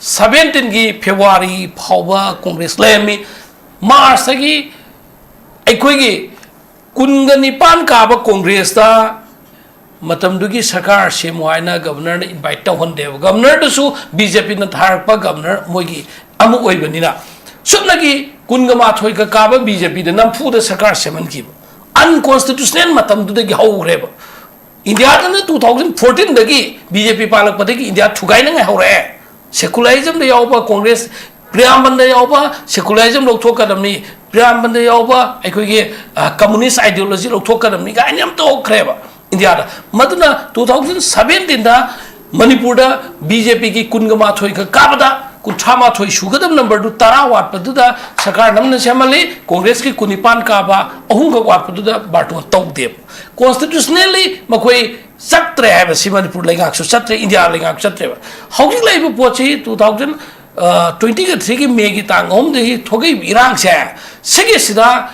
ꯁꯕꯦꯟꯇꯤꯟꯒꯤ ꯐꯦꯕ꯭ꯔꯨꯋꯥꯔꯤ ꯐꯥꯎꯕ ꯀꯣꯡꯒ꯭ꯔꯦꯁ ꯂꯩꯔꯝꯃꯤ꯫ ꯃꯥꯔꯆꯇꯒꯤ ꯑꯩꯈꯣꯏꯒꯤ ꯀꯨꯟꯒ ꯅꯤꯄꯥꯟ ꯀꯥꯕ ꯀꯣꯡꯒ꯭ꯔꯦꯁꯇ ꯃꯇꯝꯗꯨꯒꯤ ꯁꯔꯀꯥꯔ ꯁꯦꯝꯃꯨ ꯍꯥꯏꯅ ꯒꯕꯔꯅꯔꯅ ꯏꯟꯚꯥꯏꯠ ꯇꯧꯍꯟꯗꯦꯕ꯫ ꯒꯕꯔꯅꯔꯗꯨꯁꯨ ꯕꯤ ꯖꯦ ꯄꯤꯅ ꯊꯥꯔꯛꯄ ꯒꯕꯔꯅꯔ ꯃꯣꯏꯒꯤ ꯑꯃ ꯑꯣꯏꯕꯅꯤꯅ꯫ ꯁꯨꯞꯅꯒꯤ ꯀꯨꯟꯒ ꯃꯥꯊꯣꯏꯒ ꯀꯥꯕ ꯕꯤ ꯖꯦ ꯄꯤꯗ ꯅꯝꯐꯨꯗ ꯁꯔꯀꯥꯔ ꯁꯦꯝꯍꯟꯈꯤꯕ꯫ ꯑꯟꯀꯣꯟꯁꯇꯤꯇ꯭ꯌꯨꯁꯅꯦꯜ ꯃꯇꯝꯗꯨꯗꯒꯤ ꯍꯧꯈ꯭ꯔꯦꯕ꯫ ꯏꯟꯗꯤꯌꯥꯗꯅ two thousand fourteenꯗꯒꯤ ꯕꯤ ꯖꯦ ꯄꯤ ꯄꯥꯜꯂꯛꯄꯗꯒꯤ ꯏꯟꯗꯤꯌꯥ ꯊꯨꯒꯥꯏꯅꯉꯥꯏ ꯍꯧꯔꯛꯑꯦ꯫ ꯁꯦꯀꯨꯂꯔꯤꯖꯝꯗ ꯌꯥꯎꯕ ꯀꯣꯡꯒ꯭ꯔꯦꯁ, ꯄ꯭ꯔꯤꯌꯥꯝꯕꯜꯗ ꯌꯥꯎꯕ ꯁꯦꯀꯨꯂꯔꯤꯖꯝ ꯂꯧꯊꯣꯛꯀꯗꯕꯅꯤ, ꯄ꯭ꯔꯤꯌꯥꯝꯕꯜꯗ ꯌꯥꯎꯕ ꯑꯩꯈꯣꯏꯒꯤ, ꯑ, ꯀꯝꯃꯨꯅꯤꯁ ꯑꯥꯏꯗꯤꯌꯣꯂꯣꯖꯤ ꯂꯧꯊꯣꯛꯀꯗꯕꯅꯤ ꯀꯥꯏꯅ ꯌꯥꯝ ꯇꯧꯈ꯭ꯔꯦꯕ ꯏꯟꯗꯤꯌꯥꯗ꯫ ꯃꯗꯨꯅ two thousand seventeenꯗ ꯃꯅꯤꯄꯨꯔꯗ ꯕꯤ ꯖꯦ ꯄꯤꯒꯤ ꯀꯨꯟꯒ ꯃꯥꯊꯣꯏꯒ ꯀꯥꯕꯗ ꯀꯨꯟꯊ꯭ꯔꯥ ꯃꯥꯊꯣꯏ ꯁꯨꯒꯗꯕ ꯅꯝꯕꯔꯗꯨ ꯇꯔꯥ ꯋꯥꯠꯄꯗꯨꯗ ꯁꯔꯀꯥꯔ ꯅꯝꯅ ꯁꯦꯝꯍꯜꯂꯤ꯫ ꯀꯣꯡꯒ꯭ꯔꯦꯁꯀꯤ ꯀꯨꯟꯅꯤꯄꯥꯟ ꯀꯥꯕ ꯑꯍꯨꯝꯈꯛ ꯋꯥꯠꯄꯗꯨꯗ ꯕꯥꯔꯇꯣꯟ ꯇꯧꯗꯦꯕ꯫ ꯀꯣꯟꯁꯇꯤꯇ꯭ꯌꯨꯁꯅꯦꯜꯂꯤ ꯃꯈꯣꯏ ꯆꯠꯇ꯭ꯔꯦ ꯍꯥꯏꯕꯁꯤ ꯃꯅꯤꯄꯨꯔ ꯂꯩꯉꯥꯛꯁꯨ ꯆꯠꯇ꯭ꯔꯦ, ꯏꯟꯗꯤꯌꯥ ꯂꯩꯉꯥꯛꯁꯨ ꯆꯠꯇ꯭ꯔꯦꯕ꯫ ꯍꯧꯖꯤꯛ ꯂꯩꯔꯤꯕ ꯄꯣꯠꯁꯤ two thousand twenty-threeꯒꯤ ꯃꯦꯒꯤ ꯇꯥꯡ ꯑꯍꯨꯝꯗꯒꯤ ꯊꯣꯛꯂꯛꯏꯕ ꯏꯔꯥꯡꯁꯦ, ꯁꯤꯒꯤꯁꯤꯗ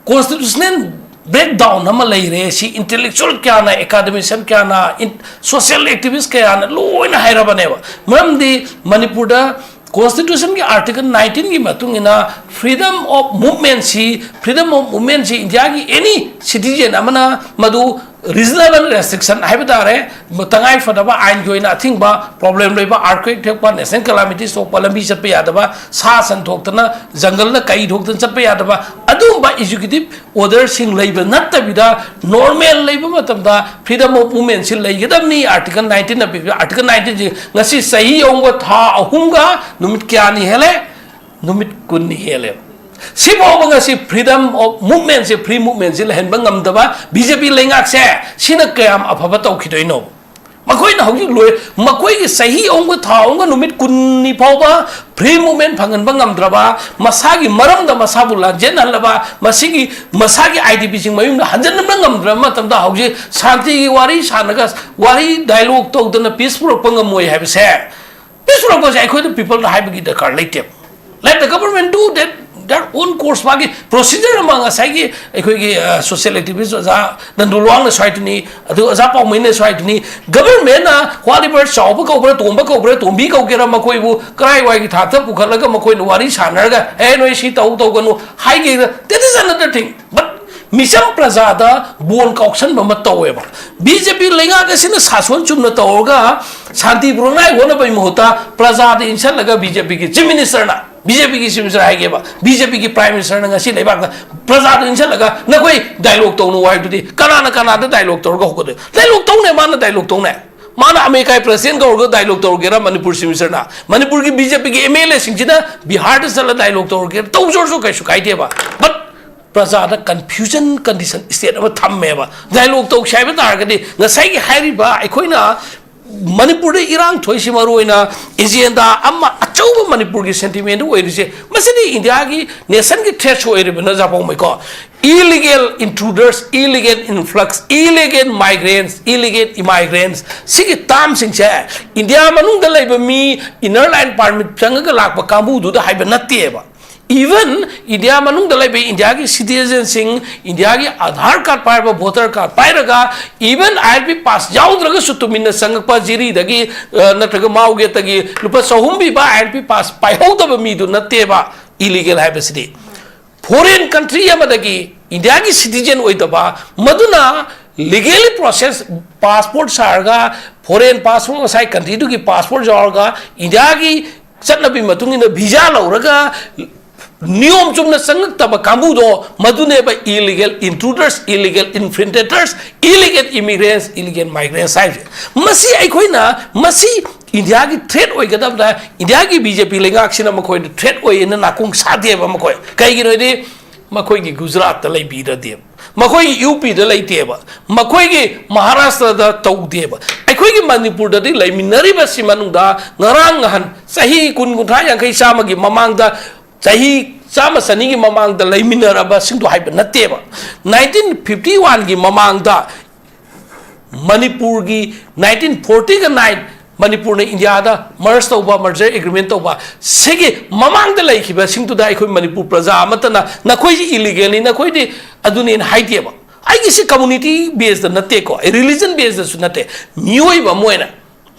ꯀꯣꯟꯁꯇꯤꯇ꯭ꯌꯨꯁꯅꯦꯜ ꯕ꯭ꯔꯦꯛꯗꯥꯎꯟ ꯑꯃ ꯂꯩꯔꯦ꯫ ꯁꯤ ꯏꯟꯇꯦꯂꯦꯛꯆꯨꯋꯦꯜ ꯀꯌꯥꯅ, ꯑꯦꯀꯥꯗꯦꯃꯤꯁꯤꯌꯟ ꯀꯌꯥꯅ, ꯏꯟ-, ꯁꯣꯁꯤꯌꯦꯜ ꯑꯦꯛꯇꯤꯚꯤꯁ꯭ꯠ ꯀꯌꯥꯅ ꯂꯣꯏꯅ ꯍꯥꯏꯔꯕꯅꯦꯕ꯫ ꯃꯔꯝꯗꯤ ꯃꯅꯤꯄꯨꯔꯗ ꯀꯣꯟꯁꯇꯤꯇ꯭ꯌꯨꯁꯟꯒꯤ ꯑꯥꯔꯇꯤꯀꯜ nineteenꯒꯤ ꯃꯇꯨꯡ ꯏꯟꯅ freedom of movementꯁꯤ, freedom of movementꯁꯤ ꯏꯟꯗꯤꯌꯥꯒꯤ ꯑꯦꯅꯤ ꯁꯤꯇꯤꯖꯦꯟ ꯑꯃꯅ ꯃꯗꯨ reasonable restriction ꯍꯥꯏꯕ ꯇꯥꯔꯦ, ꯇꯉꯥꯏ ꯐꯗꯕ ꯑꯥꯏꯟꯒꯤ ꯑꯣꯏꯅ ꯑꯊꯤꯡꯕ, ꯄ꯭ꯔꯣꯕ꯭ꯂꯦꯝ ꯂꯩꯕ, ꯑꯥꯔꯊꯀ꯭ꯋꯦꯛ ꯊꯣꯛꯄ, ꯅꯦꯁꯅꯦꯜ ꯀꯦꯂꯥꯃꯤꯇꯤꯁ ꯊꯣꯛꯄ, ꯂꯝꯕꯤ ꯆꯠꯄ ꯌꯥꯗꯕ, ꯁꯥ ꯁꯟ ꯊꯣꯛꯇꯅ ꯖꯪꯒꯜꯗ ꯀꯩ ꯊꯣꯛꯇꯅ ꯆꯠꯄ ꯌꯥꯗꯕ, ꯑꯗꯨꯒꯨꯝꯕ ꯑꯦꯛꯖꯤꯀ꯭ꯌꯨꯇꯤꯚ ꯑꯣꯔꯗꯔꯁꯤꯡ ꯂꯩꯕ ꯅꯠꯇꯕꯤꯗ, ꯅꯣꯔꯃꯦꯜ ꯂꯩꯕ ꯃꯇꯝꯗ freedom of movementꯁꯤ ꯂꯩꯒꯗꯕꯅꯤ꯫ ꯑꯥꯔꯇꯤꯀꯜ nineteenꯅ ꯄꯤꯕ ꯑꯥꯔꯇꯤꯀꯜ nineteenꯁꯤ ꯉꯁꯤ ꯆꯍꯤ ꯑꯍꯨꯝꯒ ꯊꯥ ꯑꯍꯨꯝꯒ ꯅꯨꯃꯤꯠ ꯀꯌꯥꯅꯤ ꯍꯦꯜꯂꯦ? ꯅꯨꯃꯤꯠ ꯀꯨꯟꯅꯤ ꯍꯦꯜꯂꯦꯕ꯫ ꯁꯤꯐꯥꯎꯕ ꯉꯁꯤ freedom of movementꯁꯦ, free movementꯁꯦ ꯂꯩꯍꯟꯕ ꯉꯝꯗꯕ ꯕꯤ ꯖꯦ ꯄꯤ ꯂꯩꯉꯥꯛꯁꯦ, ꯁꯤꯅ ꯀꯌꯥꯝ ꯑꯐꯕ ꯇꯧꯈꯤꯗꯣꯏꯅꯣ? ꯃꯈꯣꯏꯅ ꯍꯧꯖꯤꯛ ꯂꯣꯏ, ꯃꯈꯣꯏꯒꯤ ꯆꯍꯤ ꯑꯍꯨꯝꯒ ꯊꯥ ꯑꯍꯨꯝꯒ ꯅꯨꯃꯤꯠ ꯀꯨꯟꯅꯤ ꯐꯥꯎꯕ free movement ꯐꯪꯍꯟꯕ ꯉꯝꯗ꯭ꯔꯕ, ꯃꯁꯥꯒꯤ ꯃꯔꯝꯗ ꯃꯁꯥꯕꯨ ꯂꯥꯟꯖꯦꯟꯍꯜꯂꯕ, ꯃꯁꯤꯒꯤ, ꯃꯁꯥꯒꯤ ꯑꯥꯏ ꯗꯤ ꯄꯤꯁꯤꯡ ꯃꯌꯨꯝꯗ ꯍꯟꯖꯤꯟꯕ ꯉꯝꯗ꯭ꯔꯕ ꯃꯇꯝꯗ, ꯍꯧꯖꯤꯛ ꯁꯥꯟꯇꯤꯒꯤ ꯋꯥꯔꯤ ꯁꯥꯟꯅꯒ, ꯋꯥꯔꯤ ꯗꯥꯏꯂꯣꯒ ꯇꯧꯗꯅ ꯄꯤꯁ ꯄꯨꯔꯛꯄ ꯉꯝꯃꯣꯏ ꯍꯥꯏꯕꯁꯦ, ꯄꯤꯁ ꯄꯨꯔꯛꯄꯁꯦ ꯑꯩꯈꯣꯏꯗ ꯄꯤꯄꯜꯗ ꯍꯥꯏꯕꯒꯤ ꯗꯔꯀꯥꯔ ꯂꯩꯇꯦꯕ꯫ Let the government do that, their own course꯫ ꯃꯥꯒꯤ ꯄ꯭ꯔꯣꯁꯤꯖꯔ ꯑꯃ ꯉꯁꯥꯏꯒꯤ ꯑꯩꯈꯣꯏꯒꯤ, ꯑ, ꯁꯣꯁꯤꯌꯦꯜ ꯑꯦꯛꯇꯤꯚꯤꯁ꯭ꯠ ꯑꯣꯖꯥ ꯅꯟꯗꯨ ꯂꯨꯋꯥꯡꯅꯁꯨ ꯍꯥꯏꯗꯨꯅꯤ, ꯑꯗꯨ ꯑꯣꯖꯥ ꯄꯥꯎꯃꯩꯅꯁꯨ ꯍꯥꯏꯗꯨꯅꯤ, ꯒꯚꯔꯟꯃꯦꯟꯅ whatever ꯆꯥꯎꯕ ꯀꯧꯕ꯭ꯔꯥ, ꯇꯣꯝꯕ ꯀꯧꯕ꯭ꯔꯥ, ꯇꯣꯝꯕꯤ ꯀꯧꯒꯦꯔꯥ, ꯃꯈꯣꯏꯕꯨ ꯀꯔꯥꯏꯋꯥꯏꯒꯤ ꯊꯥꯛꯇ ꯄꯨꯈꯠꯂꯒ ꯃꯈꯣꯏꯅ ꯋꯥꯔꯤ ꯁꯥꯟꯅꯔꯒ, "ꯑꯦ, ꯅꯣꯏ ꯁꯤ ꯇꯧ ꯇꯧꯒꯅꯨ" ꯍꯥꯏꯒꯦꯔꯥ, that is another thing꯫ But ꯃꯤꯆꯝ ꯄ꯭ꯔꯖꯥꯗ ꯕꯣꯟ ꯀꯥꯎꯁꯟꯕ ꯑꯃ ꯇꯧꯋꯦꯕ꯫ ꯕꯤ ꯖꯦ ꯄꯤ ꯂꯩꯉꯥꯛ ꯑꯁꯤꯅ ꯁꯥꯁꯣꯟ ꯆꯨꯝꯅ ꯇꯧꯔꯒ ꯁꯥꯟꯇꯤ ꯄꯨꯔꯛꯅꯉꯥꯏ ꯍꯣꯠꯅꯕꯒꯤ ꯃꯍꯨꯠꯇ ꯄ꯭ꯔꯖꯥꯗ ꯏꯟꯁꯤꯜꯂꯒ ꯕꯤ ꯖꯦ ꯄꯤꯒꯤ ꯆꯤꯐ ꯃꯤꯅꯤꯁꯇꯔꯅ, ꯕꯤ ꯖꯦ ꯄꯤꯒꯤ ꯆꯤꯐ ꯃꯤꯅꯤꯁꯇꯔ ꯍꯥꯏꯒꯦꯕ, ꯕꯤ ꯖꯦ ꯄꯤꯒꯤ ꯄ꯭ꯔꯥꯏꯝ ꯃꯤꯅꯤꯁꯇꯔꯅ ꯉꯁꯤ ꯂꯩꯕꯥꯛꯇ ꯄ꯭ꯔꯖꯥꯗ ꯏꯟꯁꯤꯜꯂꯒ ꯅꯈꯣꯏ ꯗꯥꯏꯂꯣꯒ ꯇꯧꯅꯨ ꯍꯥꯏꯕꯗꯨꯗꯤ ꯀꯅꯥꯅ ꯀꯅꯥꯗ ꯗꯥꯏꯂꯣꯒ ꯇꯧꯔꯒ ꯍꯧꯒꯗꯣꯏ? ꯗꯥꯏꯂꯣꯒ ꯇꯧꯅꯦ, ꯃꯥꯅ ꯗꯥꯏꯂꯣꯒ ꯇꯧꯅꯦ꯫ ꯃꯥꯅ ꯑꯃꯦꯔꯤꯀꯥꯒꯤ ꯄ꯭ꯔꯁꯤꯗꯦꯟ ꯀꯧꯔꯒ ꯗꯥꯏꯂꯣꯒ ꯇꯧꯔꯒꯦꯔꯥ, ꯃꯅꯤꯄꯨꯔ ꯆꯤꯐ ꯃꯤꯅꯤꯁꯇꯔꯅ, ꯃꯅꯤꯄꯨꯔꯒꯤ ꯕꯤ ꯖꯦ ꯄꯤꯒꯤ ꯑꯦꯝ ꯑꯦꯜ ꯑꯦꯁꯤꯡꯁꯤꯅ ꯕꯤꯍꯥꯔꯗ ꯆꯠꯂ ꯗꯥꯏꯂꯣꯒ ꯇꯧꯔꯒꯦꯔꯥ, ꯇꯧꯖꯔꯁꯨ ꯀꯩꯁꯨ ꯀꯥꯏꯗꯦꯕ꯫ But ꯄ꯭ꯔꯖꯥꯗ ꯀꯟꯐ꯭ꯌꯨꯖꯟ ꯀꯟꯗꯤꯁꯟ ꯁ꯭ꯇꯦꯠ ꯑꯃ ꯊꯝꯃꯦꯕ꯫ ꯗꯥꯏꯂꯣꯒ ꯇꯧꯁꯦ ꯍꯥꯏꯕ ꯇꯥꯔꯒꯗꯤ ꯉꯁꯥꯏꯒꯤ ꯍꯥꯏꯔꯤꯕ ꯑꯩꯈꯣꯏꯅ ꯃꯅꯤꯄꯨꯔꯗ ꯏꯔꯥꯡ ꯊꯣꯛꯏꯁꯤ ꯃꯔꯨ ꯑꯣꯏꯅ ꯑꯦꯖꯦꯟꯗꯥ ꯑꯃ ꯑꯆꯧꯕ ꯃꯅꯤꯄꯨꯔꯒꯤ ꯁꯦꯟꯇꯤꯃꯦꯟꯗ ꯑꯣꯏꯔꯤꯁꯦ, ꯃꯁꯤꯗꯤ ꯏꯟꯗꯤꯌꯥꯒꯤ ꯅꯦꯁꯟꯒꯤ ꯊ꯭ꯔꯦꯠꯁꯨ ꯑꯣꯏꯔꯤꯕꯅ ꯖꯥꯄꯧꯃꯩꯀꯣ꯫ Illegal intruders, illegal influx, illegal migrants, illegal immigrants, ꯁꯤꯒꯤ ꯇꯥꯝꯁꯤꯡꯁꯦ ꯏꯟꯗꯤꯌꯥ ꯃꯅꯨꯡꯗ ꯂꯩꯕ ꯃꯤ ꯏꯟꯅꯔ ꯂꯥꯏꯟ ꯄꯥꯔꯃꯤꯠ ꯆꯪꯉꯒ ꯂꯥꯛꯄ ꯀꯥꯡꯕꯨꯗꯨꯗ ꯍꯥꯏꯕ ꯅꯠꯇꯦꯕ꯫ Even ꯏꯟꯗꯤꯌꯥ ꯃꯅꯨꯡꯗ ꯂꯩꯕ ꯏꯟꯗꯤꯌꯥꯒꯤ ꯁꯤꯇꯤꯖꯦꯟꯁꯤꯡ, ꯏꯟꯗꯤꯌꯥꯒꯤ ꯑꯥꯙꯥꯔ ꯀꯥꯔꯗ ꯄꯥꯏꯔꯕ, ꯚꯣꯇꯔ ꯀꯥꯔꯗ ꯄꯥꯏꯔꯒ, even ꯑꯥꯏ ꯑꯦꯜ ꯄꯤ ꯄꯥꯁ ꯌꯥꯎꯗ꯭ꯔꯒꯁꯨ ꯇꯨꯃꯤꯟꯅ ꯆꯪꯉꯛꯄ ꯖꯤꯔꯤꯗꯒꯤ, ꯑ, ꯅꯠꯇ꯭ꯔꯒ ꯃꯥꯎꯒꯦꯠꯇꯒꯤ ꯂꯨꯄꯥ ꯆꯍꯨꯝ ꯄꯤꯕ ꯑꯥꯏ ꯑꯦꯜ ꯄꯤ ꯄꯥꯁ ꯄꯥꯏꯍꯧꯗꯕ ꯃꯤꯗꯨ ꯅꯠꯇꯦꯕ ꯏꯂꯤꯒꯦꯜ ꯍꯥꯏꯕꯁꯤꯗꯤ꯫ ꯐꯣꯔꯦꯟ ꯀꯟꯇ꯭ꯔꯤ ꯑꯃꯗꯒꯤ ꯏꯟꯗꯤꯌꯥꯒꯤ ꯁꯤꯇꯤꯖꯦꯟ ꯑꯣꯏꯗꯕ, ꯃꯗꯨꯅ ꯂꯤꯒꯦꯂꯤ ꯄ꯭ꯔꯣꯁꯦꯁ, ꯄꯥꯁꯄꯣꯔꯠ ꯁꯥꯔꯒ, ꯐꯣꯔꯦꯟ ꯄꯥꯁꯄꯣꯔꯠ, ꯉꯁꯥꯏ ꯀꯟꯇ꯭ꯔꯤꯗꯨꯒꯤ ꯄꯥꯁꯄꯣꯔꯠ ꯌꯥꯎꯔꯒ, ꯏꯟꯗꯤꯌꯥꯒꯤ ꯆꯠꯅꯕꯤ ꯃꯇꯨꯡ ꯏꯟꯅ ꯚꯤꯖꯥ ꯂꯧꯔꯒ ꯅꯤꯌꯣꯝ ꯆꯨꯝꯅ ꯆꯪꯉꯛꯇꯕ ꯀꯥꯡꯕꯨꯗꯣ, ꯃꯗꯨꯅꯦꯕ illegal intruders, illegal infiltrators, illegal immigrants, illegal migrants ꯍꯥꯏꯁꯦ꯫ ꯃꯁꯤ ꯑꯩꯈꯣꯏꯅ, ꯃꯁꯤ ꯏꯟꯗꯤꯌꯥꯒꯤ ꯊ꯭ꯔꯦꯠ ꯑꯣꯏꯒꯗꯕꯗ ꯏꯟꯗꯤꯌꯥꯒꯤ ꯕꯤ ꯖꯦ ꯄꯤ ꯂꯩꯉꯥꯛꯁꯤꯅ ꯃꯈꯣꯏꯗ ꯊ꯭ꯔꯦꯠ ꯑꯣꯏꯌꯦꯅ ꯅꯥꯀꯣꯡ ꯁꯥꯗꯦꯕ꯫ ꯃꯈꯣꯏ ꯀꯩꯒꯤꯅꯣꯗꯤ ꯃꯈꯣꯏꯒꯤ ꯒꯨꯖꯔꯥꯠꯇ ꯂꯩꯕꯤꯔꯗꯦꯕ, ꯃꯈꯣꯏꯒꯤ ꯌꯨ ꯄꯤꯗ ꯂꯩꯇꯦꯕ, ꯃꯈꯣꯏꯒꯤ ꯃꯍꯥꯔꯥꯁꯇ꯭ꯔꯗ ꯇꯧꯗꯦꯕ꯫ ꯑꯩꯈꯣꯏꯒꯤ ꯃꯅꯤꯄꯨꯔꯗꯗꯤ ꯂꯩꯃꯤꯟꯅꯔꯤꯕꯁꯤ ꯃꯅꯨꯡꯗ ꯉꯔꯥꯡ ꯅꯍꯥꯟ ꯆꯍꯤ ꯀꯨꯟ, ꯀꯨꯟꯊ꯭ꯔꯥ, ꯌꯥꯡꯈꯩ, ꯆꯥꯝꯃꯒꯤ ꯃꯃꯥꯡꯗ, ꯆꯍꯤ ꯆꯥꯝꯃ ꯆꯅꯤꯒꯤ ꯃꯃꯥꯡꯗ ꯂꯩꯃꯤꯟꯅꯔꯕꯁꯤꯡꯗꯣ ꯍꯥꯏꯕ ꯅꯠꯇꯦꯕ꯫ ꯅꯥꯏꯟꯇꯤꯟ ꯐꯤꯐꯇꯤ ꯋꯥꯟꯒꯤ ꯃꯃꯥꯡꯗ ꯃꯅꯤꯄꯨꯔꯒꯤ ꯅꯥꯏꯟꯇꯤꯟ ꯐꯣꯔꯇꯤꯒ ꯅꯥꯏꯟ ꯃꯅꯤꯄꯨꯔꯅ ꯏꯟꯗꯤꯌꯥꯗ ꯃꯔꯖ ꯇꯧꯕ, ꯃꯔꯖꯔ ꯑꯦꯒ꯭ꯔꯤꯃꯦꯟ ꯇꯧꯕ, ꯁꯤꯒꯤ ꯃꯃꯥꯡꯗ ꯂꯩꯈꯤꯕꯁꯤꯡꯗꯨꯗ ꯑꯩꯈꯣꯏ ꯃꯅꯤꯄꯨꯔ ꯄ꯭ꯔꯖꯥ ꯑꯃꯠꯇꯅ "ꯅꯈꯣꯏꯁꯤ ꯏꯂꯤꯒꯦꯜꯅꯤ, ꯅꯈꯣꯏꯗꯤ ꯑꯗꯨꯅꯦꯅ" ꯍꯥꯏꯗꯦꯕ꯫ ꯑꯩꯒꯤꯁꯤ ꯀꯝꯃꯨꯅꯤꯇꯤ ꯕꯦꯁꯇ ꯅꯠꯇꯦꯀꯣ, ꯑꯩ ꯔꯤꯂꯤꯖꯟ ꯕꯦꯁꯇꯁꯨ ꯅꯠꯇꯦ, ꯃꯤꯑꯣꯏꯕ ꯑꯃ ꯑꯣꯏꯅ꯫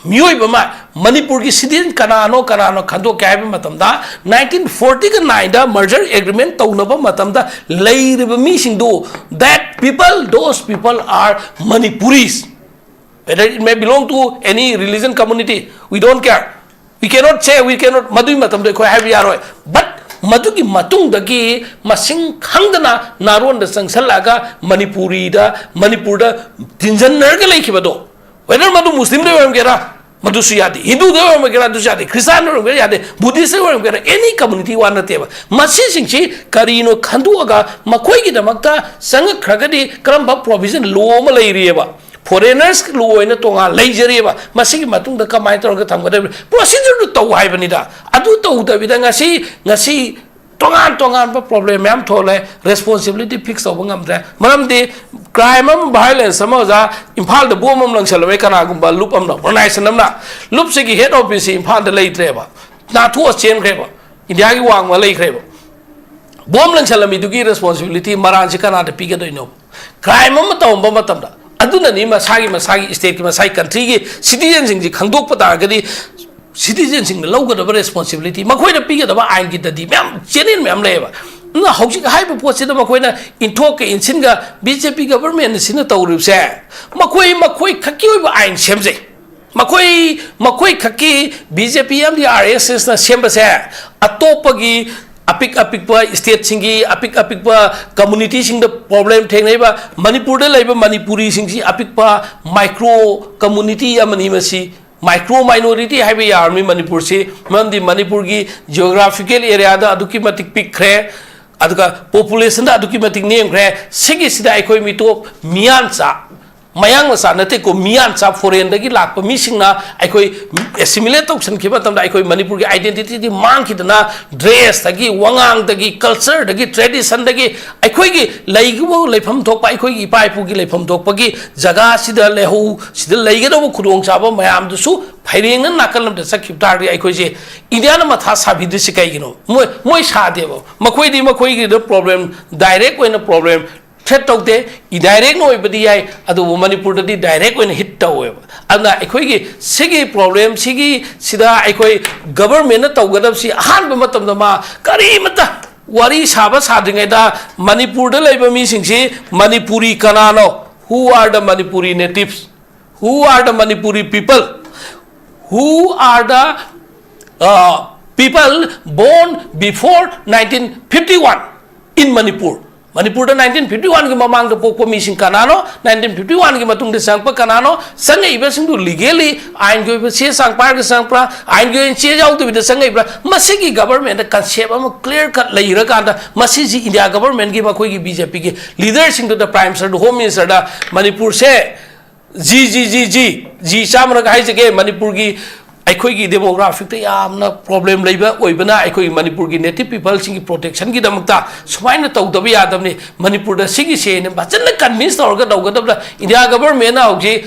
ꯃꯤꯑꯣꯏꯕ ꯑꯃ, ꯃꯅꯤꯄꯨꯔꯒꯤ citizen ꯀꯅꯥꯅꯣ, ꯀꯅꯥꯅꯣ ꯈꯟꯗꯣꯛꯀꯦ ꯍꯥꯏꯕ ꯃꯇꯝꯗ, nineteen forty-nine ꯗ merger agreement ꯇꯧꯅꯕ ꯃꯇꯝꯗ ꯂꯩꯔꯤꯕ ꯃꯤꯁꯤꯡꯗꯨ, that people, those people are Manipuris. Whether it may belong to any religion community, we don't care. We cannot say, we cannot, ꯃꯗꯨꯒꯤ ꯃꯇꯝꯗ ꯑꯩꯈꯣꯏ ꯍꯥꯏꯕ ꯌꯥꯔꯣꯏ꯫ But ꯃꯗꯨꯒꯤ ꯃꯇꯨꯡꯗꯒꯤ ꯃꯁꯤꯡ ꯈꯪꯗꯅ ꯅꯥꯔꯣꯟꯗ ꯆꯪꯁꯜꯂꯛꯑꯒ ꯃꯅꯤꯄꯨꯔꯤꯗ, ꯃꯅꯤꯄꯨꯔꯗ ꯇꯤꯟꯖꯟꯅꯔꯒ ꯂꯩꯈꯤꯕꯗꯣ, whether ꯃꯗꯨ ꯃꯨꯁꯂꯤꯝꯗ ꯑꯣꯏꯔꯝꯒꯦꯔꯥ, ꯃꯗꯨꯁꯨ ꯌꯥꯗꯦ, ꯍꯤꯟꯗꯨꯗ ꯑꯣꯏꯔꯝꯒꯦꯔꯥ, ꯑꯗꯨꯁꯨ ꯌꯥꯗꯦ, ꯈ꯭ꯔꯤꯁꯇꯥꯟꯗ ꯑꯣꯏꯔꯝꯒꯦꯔꯥ, ꯌꯥꯗꯦ, ꯕꯨꯙꯤꯁꯇ ꯑꯣꯏꯔꯝꯒꯦꯔꯥ, any community ꯋꯥ ꯅꯠꯇꯦꯕ꯫ ꯃꯁꯤꯁꯤꯡꯁꯤ ꯀꯔꯤꯅꯣ ꯈꯟꯗꯣꯛꯑꯒ ꯃꯈꯣꯏꯒꯤꯗꯃꯛꯇ ꯆꯪꯉꯛꯈ꯭ꯔꯒꯗꯤ ꯀꯔꯝꯕ provision law ꯑꯃ ꯂꯩꯔꯤꯑꯕ? Foreigners law ꯑꯣꯏꯅ ꯇꯣꯉꯥꯟ ꯂꯩꯖꯔꯤꯑꯕ꯫ ꯃꯁꯤꯒꯤ ꯃꯇꯨꯡꯗ ꯀꯃꯥꯏꯅ ꯇꯧꯔꯒ ꯊꯝꯒꯗꯕꯅꯤ? Procedureꯗꯨ ꯇꯧ ꯍꯥꯏꯕꯅꯤꯗ꯫ ꯑꯗꯨ ꯇꯧꯗꯕꯤꯗ ꯉꯁꯤ, ꯉꯁꯤ ꯇꯣꯉꯥꯟ ꯇꯣꯉꯥꯟꯕ problem ꯃꯌꯥꯝ ꯊꯣꯛꯂꯦ, responsibility fix ꯇꯧꯕ ꯉꯝꯗ꯭ꯔꯦ꯫ ꯃꯔꯝꯗꯤ crime ꯑꯃ, violence ꯑꯃ, ꯑꯣꯖꯥ, ꯏꯝꯐꯥꯜꯗ bomb ꯑꯃ ꯂꯪꯁꯜꯂꯝꯃꯦ ꯀꯅꯥꯒꯨꯝꯕ ꯂꯨꯞ ꯑꯃꯅ, organization ꯑꯃꯅ, ꯂꯨꯞꯁꯤꯒꯤ head officeꯁꯤ ꯏꯝꯐꯥꯜꯗ ꯂꯩꯇ꯭ꯔꯦꯕ, ꯅꯥꯊꯣꯛꯑ ꯆꯦꯟꯈ꯭ꯔꯦꯕ, ꯏꯟꯗꯤꯌꯥꯒꯤ ꯋꯥꯡꯃ ꯂꯩꯈ꯭ꯔꯦꯕ꯫ Bomb ꯂꯪꯁꯜꯂꯝꯃꯤꯗꯨꯒꯤ responsibility ꯃꯔꯥꯟꯁꯤ ꯀꯅꯥꯗ ꯄꯤꯒꯗꯣꯏꯅꯣ? Crime ꯑꯃ ꯇꯧꯔꯝꯕ ꯃꯇꯝꯗ꯫ ꯑꯗꯨꯅꯅꯤ ꯃꯁꯥꯒꯤ, ꯃꯁꯥꯒꯤ stateꯀꯤ, ꯃꯁꯥꯒꯤ countryꯒꯤ citizenꯁꯤꯡꯁꯤ ꯈꯪꯗꯣꯛꯄ ꯇꯥꯔꯒꯗꯤ citizenꯁꯤꯡꯅ ꯂꯧꯒꯗꯕ responsibility, ꯃꯈꯣꯏꯅ ꯄꯤꯒꯗꯕ ꯑꯥꯏꯟꯒꯤꯗꯗꯤ ꯃꯌꯥꯝ, ꯆꯦꯅꯦꯜ ꯃꯌꯥꯝ ꯂꯩꯌꯦꯕ꯫ ꯑꯗꯨꯅ ꯍꯧꯖꯤꯛ ꯍꯥꯏꯔꯤꯕ ꯄꯣꯠꯁꯤꯗ ꯃꯈꯣꯏꯅ ꯏꯟꯊꯣꯛꯀ ꯏꯟꯁꯤꯟꯒ BJP governmentꯅ ꯁꯤꯅ ꯇꯧꯔꯤꯕꯁꯦ, ꯃꯈꯣꯏ, ꯃꯈꯣꯏ ꯈꯛꯀꯤ ꯑꯣꯏꯕ ꯑꯥꯏꯟ ꯁꯦꯝꯖꯩ꯫ ꯃꯈꯣꯏ, ꯃꯈꯣꯏ ꯈꯛꯀꯤ BJP ꯑꯃꯗꯤ RSSꯅ ꯁꯦꯝꯕꯁꯦ ꯑꯇꯣꯞꯄꯒꯤ ꯑꯄꯤꯛ ꯑꯄꯤꯛꯄ stateꯁꯤꯡꯒꯤ, ꯑꯄꯤꯛ ꯑꯄꯤꯛꯄ communityꯁꯤꯡꯗ problem ꯊꯦꯡꯅꯩꯕ, ꯃꯅꯤꯄꯨꯔꯗ ꯂꯩꯕ ꯃꯅꯤꯄꯨꯔꯤꯁꯤꯡꯁꯤ ꯑꯄꯤꯛꯄ micro community ꯑꯃꯅꯤ꯫ ꯃꯁꯤ micro minority ꯍꯥꯏꯕ ꯌꯥꯔꯝꯃꯤ ꯃꯅꯤꯄꯨꯔꯁꯤ, ꯃꯔꯝꯗꯤ ꯃꯅꯤꯄꯨꯔꯒꯤ geographical areaꯗ ꯑꯗꯨꯛꯀꯤ ꯃꯇꯤꯛ ꯄꯤꯛꯈ꯭ꯔꯦ, ꯑꯗꯨꯒ populationꯗ ꯑꯗꯨꯛꯀꯤ ꯃꯇꯤꯛ ꯅꯦꯝꯈ꯭ꯔꯦ꯫ ꯁꯤꯒꯤꯁꯤꯗ ꯑꯩꯈꯣꯏ ꯃꯤꯇꯣꯞ, ꯃꯤꯌꯥꯟꯆꯥ, ꯃꯌꯥꯡ ꯃꯆꯥ ꯅꯠꯇꯦꯀꯣ, ꯃꯤꯌꯥꯟꯆꯥ, foreignꯗꯒꯤ ꯂꯥꯛꯄ ꯃꯤꯁꯤꯡꯅ ꯑꯩꯈꯣꯏ assimilate ꯇꯧꯁꯟꯈꯤꯕ ꯃꯇꯝꯗ ꯑꯩꯈꯣꯏ ꯃꯅꯤꯄꯨꯔꯒꯤ identityꯗꯤ ꯃꯥꯡꯈꯤꯗꯅ, dressꯇꯒꯤ, ꯋꯥꯉꯥꯡꯗꯒꯤ, cultureꯗꯒꯤ, traditionꯗꯒꯤ, ꯑꯩꯈꯣꯏꯒꯤ ꯂꯩꯒꯗꯕ ꯂꯩꯐꯝ ꯊꯣꯛꯄ, ꯑꯩꯈꯣꯏꯒꯤ ꯏꯄꯥ ꯏꯄꯨꯒꯤ ꯂꯩꯐꯝ ꯊꯣꯛꯄꯒꯤ ꯖꯒꯥꯁꯤꯗ ꯂꯩꯍꯧ-, ꯁꯤꯗ ꯂꯩꯒꯗꯕ ꯈꯨꯗꯣꯡꯆꯥꯕ ꯃꯌꯥꯝꯗꯨꯁꯨ ꯐꯩꯔꯦꯡꯅ ꯅꯥꯀꯜ ꯑꯃꯗ ꯆꯠꯈꯤꯕ ꯇꯥꯔꯗꯤ, ꯑꯩꯈꯣꯏꯁꯦ ꯏꯟꯗꯤꯌꯥꯅ ꯃꯊꯥ ꯁꯥꯕꯤꯗ꯭ꯔꯤꯁꯤ ꯀꯩꯒꯤꯅꯣ? ꯃꯣꯏ, ꯃꯣꯏ ꯁꯥꯗꯦꯕ꯫ ꯃꯈꯣꯏꯗꯤ ꯃꯈꯣꯏꯒꯤꯗ problem, direct ꯑꯣꯏꯅ problem ꯊ꯭ꯔꯦꯠ ꯇꯧꯗꯦ, ꯏꯟꯗꯥꯏꯔꯦꯛꯅ ꯑꯣꯏꯕꯗꯤ ꯌꯥꯏ, ꯑꯗꯨꯕꯨ ꯃꯅꯤꯄꯨꯔꯗꯗꯤ ꯗꯥꯏꯔꯦꯛ ꯑꯣꯏꯅ ꯍꯤꯠ ꯇꯧꯋꯦꯕ꯫ ꯑꯗꯨꯅ ꯑꯩꯈꯣꯏꯒꯤ ꯁꯤꯒꯤ ꯄ꯭ꯔꯣꯕ꯭ꯂꯦꯝꯁꯤꯒꯤ ꯁꯤꯗ ꯑꯩꯈꯣꯏ ꯒꯕꯔꯃꯦꯟꯅ ꯇꯧꯒꯗꯕꯁꯤ ꯑꯍꯥꯟꯕ ꯃꯇꯝꯗ ꯃꯥ ꯀꯔꯤꯃꯇ ꯋꯥꯔꯤ ꯁꯥꯕ ꯁꯥꯗ꯭ꯔꯤꯉꯩꯗ ꯃꯅꯤꯄꯨꯔꯗ ꯂꯩꯕ ꯃꯤꯁꯤꯡꯁꯤ ꯃꯅꯤꯄꯨꯔꯤ ꯀꯅꯥꯅꯣ? Who are the Manipuri natives? Who are the Manipuri people? Who are the uh, people born before nineteen fifty-one in Manipur? ꯃꯅꯤꯄꯨꯔꯗ ꯅꯥꯏꯟꯇꯤꯟ ꯐꯤꯐꯇꯤ ꯋꯥꯟꯒꯤ ꯃꯃꯥꯡꯗ ꯄꯣꯛꯄ ꯃꯤꯁꯤꯡ ꯀꯅꯥꯅꯣ? ꯅꯥꯏꯟꯇꯤꯟ ꯐꯤꯐꯇꯤ ꯋꯥꯟꯒꯤ ꯃꯇꯨꯡꯗ ꯆꯪꯉꯛꯄ ꯀꯅꯥꯅꯣ? ꯆꯪꯉꯛꯏꯕꯁꯤꯡꯗꯨ ꯂꯤꯒꯦꯜꯂꯤ ꯑꯥꯏꯟꯒꯤ ꯑꯣꯏꯕ ꯆꯦ ꯆꯥꯡ ꯄꯥꯏꯔꯒ ꯆꯪꯉꯛꯄ꯭ꯔꯥ? ꯑꯥꯏꯟꯒꯤ ꯑꯣꯏꯅ ꯆꯦ ꯌꯥꯎꯗꯕꯤꯗ ꯆꯪꯉꯛꯏꯕ꯭ꯔꯥ? ꯃꯁꯤꯒꯤ ꯒꯕꯔꯃꯦꯟꯗ ꯀꯟꯁꯦꯞ ꯑꯃ ꯀ꯭ꯂꯤꯌꯥꯔ ꯀꯠ ꯂꯩꯔꯀꯥꯟꯗ ꯃꯁꯤꯁꯤ ꯏꯟꯗꯤꯌꯥ ꯒꯕꯔꯃꯦꯟꯒꯤ ꯃꯈꯣꯏꯒꯤ ꯕꯤ ꯖꯦ ꯄꯤꯒꯤ ꯂꯤꯗꯔꯁꯤꯡꯗꯨꯗ, ꯄ꯭ꯔꯥꯏꯝ ꯃꯤꯅꯤꯁꯇꯔꯗ, ꯍꯣꯝ ꯃꯤꯅꯤꯁꯇꯔꯗ ꯃꯅꯤꯄꯨꯔꯁꯦ ꯖꯤ ꯖꯤ ꯖꯤ ꯖꯤ ꯖꯤ ꯆꯥꯝꯃꯔꯛ ꯍꯥꯏꯖꯒꯦ, ꯃꯅꯤꯄꯨꯔꯒꯤ ꯑꯩꯈꯣꯏꯒꯤ ꯗꯦꯃꯣꯒ꯭ꯔꯥꯐꯤꯛꯇ ꯌꯥꯝꯅ ꯄ꯭ꯔꯣꯕ꯭ꯂꯦꯝ ꯂꯩꯕ ꯑꯣꯏꯕꯅ ꯑꯩꯈꯣꯏꯒꯤ ꯃꯅꯤꯄꯨꯔꯒꯤ ꯅꯦꯇꯤꯚ ꯄꯤꯄꯜꯁꯤꯡꯒꯤ ꯄ꯭ꯔꯣꯇꯦꯛꯁꯟꯒꯤꯗꯃꯛꯇ ꯁꯨꯃꯥꯏꯅ ꯇꯧꯗꯕ ꯌꯥꯗꯕꯅꯤ꯫ ꯃꯅꯤꯄꯨꯔꯗ ꯁꯤꯒꯤꯁꯦꯅ ꯐꯖꯅ ꯀꯟꯚꯤꯟꯁ ꯇꯧꯔꯒ ꯇꯧꯒꯗꯕꯗ ꯏꯟꯗꯤꯌꯥ ꯒꯕꯔꯃꯦꯟꯅ ꯍꯧꯖꯤꯛ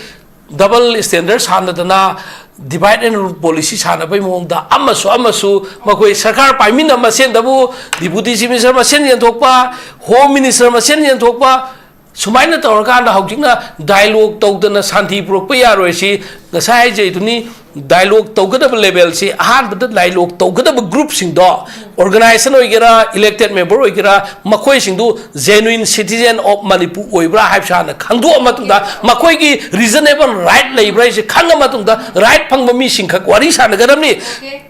ꯗꯕꯜ ꯁ꯭ꯇꯦꯟꯗꯔꯗ ꯁꯥꯟꯅꯗꯅ ꯗꯤꯚꯥꯏꯠ ꯑꯦꯟ ꯔꯨꯜ ꯄꯣꯂꯤꯁꯤ ꯁꯥꯟꯅꯕꯒꯤ ꯃꯑꯣꯡꯗ ꯑꯃꯁꯨ ꯑꯃꯁꯨ ꯃꯈꯣꯏ ꯁꯔꯀꯥꯔ ꯄꯥꯏꯃꯤꯟꯅꯕ ꯃꯁꯦꯟꯗꯕꯨ ꯗꯤꯄꯨꯇꯤ ꯆꯤꯐ ꯃꯤꯅꯤꯁꯇꯔ ꯃꯁꯦꯟ ꯌꯦꯟꯊꯣꯛꯄ, ꯍꯣꯝ ꯃꯤꯅꯤꯁꯇꯔ ꯃꯁꯦꯟ ꯌꯦꯟꯊꯣꯛꯄ, ꯁꯨꯃꯥꯏꯅ ꯇꯧꯔꯀꯥꯟꯗ ꯍꯧꯖꯤꯛꯅ ꯗꯥꯏꯂꯣꯒ ꯇꯧꯗꯅ ꯁꯥꯟꯇꯤ ꯄꯨꯔꯛꯄ ꯌꯥꯔꯣꯏ꯫ ꯁꯤ ꯉꯁꯥꯏ ꯍꯥꯏꯖꯩꯗꯨꯅꯤ, ꯗꯥꯏꯂꯣꯒ ꯇꯧꯒꯗꯕ ꯂꯦꯚꯦꯜꯁꯤ, ꯑꯍꯥꯟꯕꯗ ꯗꯥꯏꯂꯣꯒ ꯇꯧꯒꯗꯕ ꯒ꯭ꯔꯨꯞꯁꯤꯡꯗꯣ, ꯑꯣꯔꯒꯅꯥꯏꯖꯦꯁꯟ ꯑꯣꯏꯒꯦꯔꯥ, ꯏꯂꯦꯛꯇꯦꯗ ꯃꯦꯝꯕꯔ ꯑꯣꯏꯒꯦꯔꯥ, ꯃꯈꯣꯏꯁꯤꯡꯗꯨ ꯖꯦꯅꯨꯏꯟ ꯁꯤꯇꯤꯖꯦꯟ ꯑꯣꯐ ꯃꯅꯤꯄꯨꯔ ꯑꯣꯏꯕ꯭ꯔꯥ ꯍꯥꯏꯕꯁꯤ ꯍꯥꯟꯅ ꯈꯪꯗꯣꯛꯑ ꯃꯇꯨꯡꯗ, ꯃꯈꯣꯏꯒꯤ ꯔꯤꯖꯅꯦꯕꯜ ꯔꯥꯏꯠ ꯂꯩꯕ꯭ꯔꯥ ꯍꯥꯏꯁꯦ ꯈꯪꯉ ꯃꯇꯨꯡꯗ, ꯔꯥꯏꯠ ꯐꯪꯕ ꯃꯤꯁꯤꯡꯈꯛ ꯋꯥꯔꯤ ꯁꯥꯟꯅꯒꯗꯕꯅꯤ꯫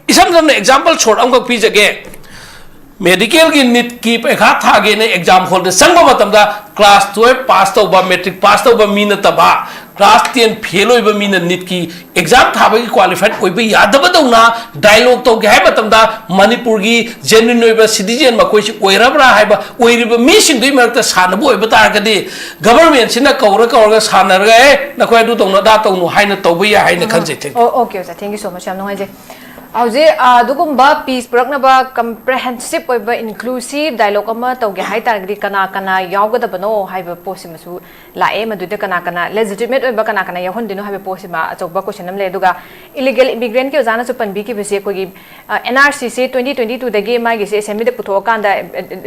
ꯏꯁꯝ ꯁꯝꯅ ꯑꯦꯛꯖꯥꯝꯄꯜ ꯁꯣꯔꯠ ꯑꯃꯈꯛ ꯄꯤꯖꯒꯦ꯫ ꯃꯦꯗꯤꯀꯦꯜꯒꯤ ꯅꯤꯠꯀꯤ ꯄꯩꯈꯥ ꯊꯥꯒꯦꯅ ꯑꯦꯛꯖꯥꯝ ꯍꯣꯜꯗ ꯆꯪꯕ ꯃꯇꯝꯗ, ꯀ꯭ꯂꯥꯁ ꯇꯨꯌꯦꯜꯐ ꯄꯥꯁ ꯇꯧꯕ, ꯃꯦꯇ꯭ꯔꯤꯛ ꯄꯥꯁ ꯇꯧꯕ ꯃꯤ ꯅꯠꯇꯕ, ꯀ꯭ꯂꯥꯁ ꯇꯦꯟ ꯐꯦꯜ ꯑꯣꯏꯕ ꯃꯤꯅ ꯅꯤꯠꯀꯤ ꯑꯦꯛꯖꯥꯝ ꯊꯥꯕꯒꯤ ꯀ꯭ꯋꯥꯂꯤꯐꯥꯏꯠ ꯑꯣꯏꯕ ꯌꯥꯗꯕꯗꯧꯅ ꯗꯥꯏꯂꯣꯒ ꯇꯧꯒꯦ ꯍꯥꯏꯕ ꯃꯇꯝꯗ, ꯃꯅꯤꯄꯨꯔꯒꯤ ꯖꯦꯅ꯭ꯌꯨꯟ ꯑꯣꯏꯕ ꯁꯤꯇꯤꯖꯦꯟ ꯃꯈꯣꯏꯁꯤ ꯑꯣꯏꯔꯕ꯭ꯔꯥ ꯍꯥꯏꯕ, ꯑꯣꯏꯔꯤꯕ ꯃꯤꯁꯤꯡꯗꯨꯒꯤ ꯃꯔꯛꯇ ꯁꯥꯟꯅꯕ ꯑꯣꯏꯕ ꯇꯥꯔꯒꯗꯤ, ꯒꯕꯔꯃꯦꯟꯁꯤꯅ ꯀꯧꯔ ꯀꯧꯔꯒ ꯁꯥꯟꯅꯔꯒ, "ꯑꯦ, ꯅꯈꯣꯏ ꯑꯗꯨ ꯇꯧꯅꯨ, ꯑꯗꯥ ꯇꯧꯅꯨ" ꯍꯥꯏꯅ ꯇꯧꯕ ꯌꯥꯏ ꯍꯥꯏꯅ ꯈꯟꯖꯩ꯫ Thank you. ꯑꯣ, okay, ꯑꯣꯖꯥ, thank you so much, ꯌꯥꯝ ꯅꯨꯡꯉꯥꯏꯖꯩ꯫ ꯍꯧꯖꯤꯛ ꯑ, ꯑꯗꯨꯒꯨꯝꯕ ꯄꯤꯁ ꯄꯨꯔꯛꯅꯕ ꯀꯝꯄ꯭ꯔꯦꯍꯦꯟꯁꯤꯞ ꯑꯣꯏꯕ ꯏꯟꯀ꯭ꯂꯨꯁꯤꯞ ꯗꯥꯏꯂꯣꯒ ꯑꯃ ꯇꯧꯒꯦ ꯍꯥꯏ ꯇꯥꯔꯒꯗꯤ ꯀꯅꯥ ꯀꯅꯥ ꯌꯥꯎꯒꯗꯕꯅꯣ ꯍꯥꯏꯕ ꯄꯣꯠꯁꯤꯃꯁꯨ ꯂꯥꯛꯑꯦ꯫ ꯃꯗꯨꯗ ꯀꯅꯥ ꯀꯅꯥ ꯂꯦꯖꯤꯇꯤꯃꯦꯠ ꯑꯣꯏꯕ ꯀꯅꯥ ꯀꯅꯥ ꯌꯥꯎꯍꯟꯗꯣꯏꯅꯣ ꯍꯥꯏꯕ ꯄꯣꯠꯁꯤꯃ ꯑꯆꯧꯕ ꯀꯣꯏꯁꯟ ꯑꯃ ꯂꯩ꯫ ꯑꯗꯨꯒ ꯏꯂꯤꯒꯦꯜ ꯏꯃꯤꯒ꯭ꯔꯦꯟꯠꯀꯤ ꯑꯣꯖꯥꯅꯁꯨ ꯄꯟꯕꯤꯈꯤꯕꯁꯦ, ꯑꯩꯈꯣꯏꯒꯤ ꯑꯦꯟ ꯑꯥꯔ ꯁꯤꯁꯦ ꯇ꯭ꯋꯦꯟꯇꯤ ꯇ꯭ꯋꯦꯟꯇꯤ ꯇꯨꯗꯒꯤ ꯃꯥꯒꯤꯁꯦ ꯑꯦꯁꯦꯝꯕ꯭ꯂꯤꯗ ꯄꯨꯊꯣꯛꯑꯀꯥꯟꯗ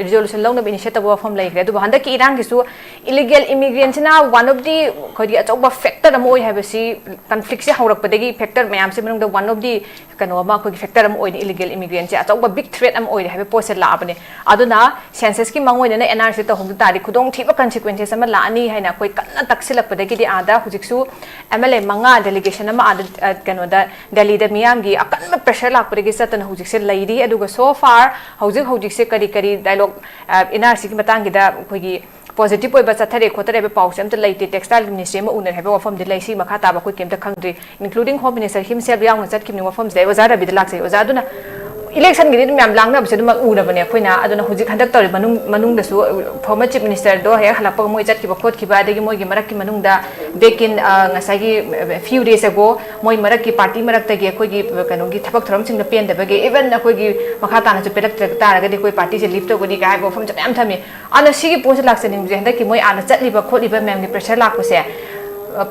ꯔꯤꯖꯣꯂꯨꯁꯟ ꯂꯧꯅꯕ ꯏꯅꯤꯁꯤꯌꯦꯠ ꯇꯧꯕ ꯋꯥꯐꯝ ꯂꯩꯈ꯭ꯔꯦ꯫ ꯑꯗꯨꯕꯨ ꯍꯟꯗꯛꯀꯤ ꯏꯔꯥꯡꯒꯤꯁꯨ ꯏꯂꯤꯒꯦꯜ ꯏꯃꯤꯒ꯭ꯔꯦꯟꯁꯤꯅ ꯋꯥꯟ ꯑꯣꯐ ꯗꯤ, ꯑꯩꯈꯣꯏꯒꯤ ꯑꯆꯧꯕ ꯐꯦꯛꯇꯔ ꯑꯃ ꯑꯣꯏ ꯍꯥꯏꯕꯁꯤ, ꯀꯟꯐ꯭ꯂꯤꯛꯁꯦ ꯍꯧꯔꯛꯄꯗꯒꯤ ꯐꯦꯛꯇꯔ ꯃꯌꯥꯝꯁꯤ ꯃꯅꯨꯡꯗ ꯋꯥꯟ ꯑꯣꯐ ꯗꯤ ꯀꯩꯅꯣ ꯑꯃ, ꯑꯩꯈꯣꯏꯒꯤ ꯐꯦꯛꯇꯔ ꯑꯃ ꯑꯣꯏꯅ ꯏꯂꯤꯒꯦꯜ ꯏꯃꯤꯒ꯭ꯔꯦꯟꯁꯦ ꯑꯆꯧꯕ ꯕꯤꯛ ꯊ꯭ꯔꯦꯠ ꯑꯃ ꯑꯣꯏꯔꯦ ꯍꯥꯏꯕ ꯄꯣꯠꯁꯦ ꯂꯥꯛꯑꯕꯅꯦ꯫ ꯑꯗꯨꯅ ꯁꯦꯟꯁꯁꯀꯤ ꯃꯥꯡꯑꯣꯏꯅꯅ ꯑꯦꯟ ꯑꯥꯔ ꯁꯤ ꯇꯧꯍꯧꯗ ꯇꯥꯔꯗꯤ ꯈꯨꯗꯣꯡꯊꯤꯕ ꯀꯟꯁꯤꯀ꯭ꯋꯦꯟꯁꯦꯁ ꯑꯃ ꯂꯥꯛꯑꯅꯤ ꯍꯥꯏꯅ ꯑꯩꯈꯣꯏ ꯀꯟꯅ ꯇꯛꯁꯤꯜꯂꯛꯄꯗꯒꯤꯗꯤ ꯑꯥꯗ ꯍꯧꯖꯤꯛꯁꯨ ꯑꯦꯝ ꯑꯦꯜ ꯑꯦ ꯃꯉꯥ ꯗꯦꯂꯤꯒꯦꯁꯟ ꯑꯃ ꯑꯥꯗ, ꯑ, ꯀꯩꯅꯣꯗ, ꯗꯦꯜꯂꯤꯗ ꯃꯤꯌꯥꯝꯒꯤ ꯑꯀꯟꯕ ꯄ꯭ꯔꯦꯁꯔ ꯂꯥꯛꯄꯗꯒꯤ ꯆꯠꯇꯅ ꯍꯧꯖꯤꯛꯁꯦ ꯂꯩꯔꯤ꯫ ꯑꯗꯨꯒ so far ꯍꯧꯖꯤꯛ ꯍꯧꯖꯤꯛꯁꯦ ꯀꯔꯤ ꯀꯔꯤ ꯗꯥꯏꯂꯣꯒ, ꯑꯦꯟ ꯑꯥꯔ ꯁꯤꯒꯤ ꯃꯇꯥꯡꯒꯤꯗ ꯑꯩꯈꯣꯏꯒꯤ ꯄꯣꯖꯤꯇꯤꯚ ꯑꯣꯏꯕ ꯆꯠꯊꯔꯦ ꯈꯣꯠꯊꯔꯦ ꯍꯥꯏꯕ ꯄꯥꯎꯁꯦ ꯑꯝꯇ ꯂꯩꯇꯦ꯫ ꯇꯦꯛꯁꯇꯥꯏꯜ ꯃꯤꯅꯤꯁꯇ꯭ꯔꯤ ꯑꯃ ꯎꯅꯔꯦ ꯍꯥꯏꯕ ꯋꯥꯐꯝꯗꯤ ꯂꯩ꯫ ꯁꯤ ꯃꯈꯥ ꯇꯥꯕ ꯑꯩꯈꯣꯏ ꯀꯩꯝꯇ ꯈꯪꯗ꯭ꯔꯤ꯫ ꯏꯟꯀ꯭ꯂꯨꯗꯤꯡ ꯍꯣꯝ ꯃꯤꯅꯤꯁꯇꯔ ꯍꯤꯝꯁꯦꯜꯐ ꯌꯥꯎꯅ ꯆꯠꯈꯤꯕꯅꯤ ꯋꯥꯐꯝꯁꯤꯗ꯫ ꯑꯩ ꯑꯣꯖꯥ ꯔꯕꯤꯗ ꯂꯥꯛꯆꯩ꯫ ꯑꯣꯖꯥ, ꯑꯗꯨꯅ ꯏꯂꯦꯛꯁꯟꯒꯤꯗꯤ ꯑꯗꯨꯝ ꯌꯥꯝ ꯂꯥꯡꯅꯕꯁꯦ ꯑꯗꯨꯃꯛ ꯎꯔꯕꯅꯦ ꯑꯩꯈꯣꯏꯅ꯫ ꯑꯗꯨꯅ ꯍꯧꯖꯤꯛ ꯍꯟꯗꯛ ꯇꯧꯔꯤꯕ ꯃꯅꯨꯡ, ꯃꯅꯨꯡꯗꯁꯨ ꯐꯣꯔꯃꯔ ꯆꯤꯐ ꯃꯤꯅꯤꯁꯇꯔꯗꯣ ꯍꯦꯛ ꯍꯜꯂꯛꯄꯒ ꯃꯣꯏ ꯆꯠꯈꯤꯕ ꯈꯣꯠꯈꯤꯕ, ꯑꯗꯒꯤ ꯃꯣꯏꯒꯤ ꯃꯔꯛꯀꯤ ꯃꯅꯨꯡꯗ back in, ꯑ, ꯉꯁꯥꯏꯒꯤ few days ago ꯃꯣꯏ ꯃꯔꯛꯀꯤ ꯄꯥꯔꯇꯤ ꯃꯔꯛꯇꯒꯤ ꯑꯩꯈꯣꯏꯒꯤ ꯀꯩꯅꯣꯒꯤ ꯊꯕꯛ ꯊꯧꯔꯝꯁꯤꯡꯗ ꯄꯦꯟꯗꯕꯒꯤ, even ꯑꯩꯈꯣꯏꯒꯤ ꯃꯈꯥ ꯇꯥꯅꯁꯨ ꯄꯦꯜꯂꯛꯇ꯭ꯔ ꯇꯥꯔꯒꯗꯤ ꯑꯩꯈꯣꯏ ꯄꯥꯔꯇꯤꯁꯦ ꯂꯤꯐ ꯇꯧꯒꯅꯤ ꯀꯥꯏ ꯍꯥꯏꯕ ꯋꯥꯐꯝꯁꯦ ꯃꯌꯥꯝ ꯊꯝꯃꯤ꯫ ꯑꯗꯨꯅ ꯁꯤꯒꯤ ꯄꯣꯠꯁꯦ ꯂꯥꯛꯆꯅꯤꯡꯕꯁꯦ, ꯍꯟꯗꯛꯀꯤ ꯃꯣꯏ ꯑꯥꯗ ꯆꯠꯂꯤꯕ ꯈꯣꯠꯂꯤꯕ ꯃꯌꯥꯝꯒꯤ ꯄ꯭ꯔꯦꯁꯔ ꯂꯥꯛꯄꯁꯦ,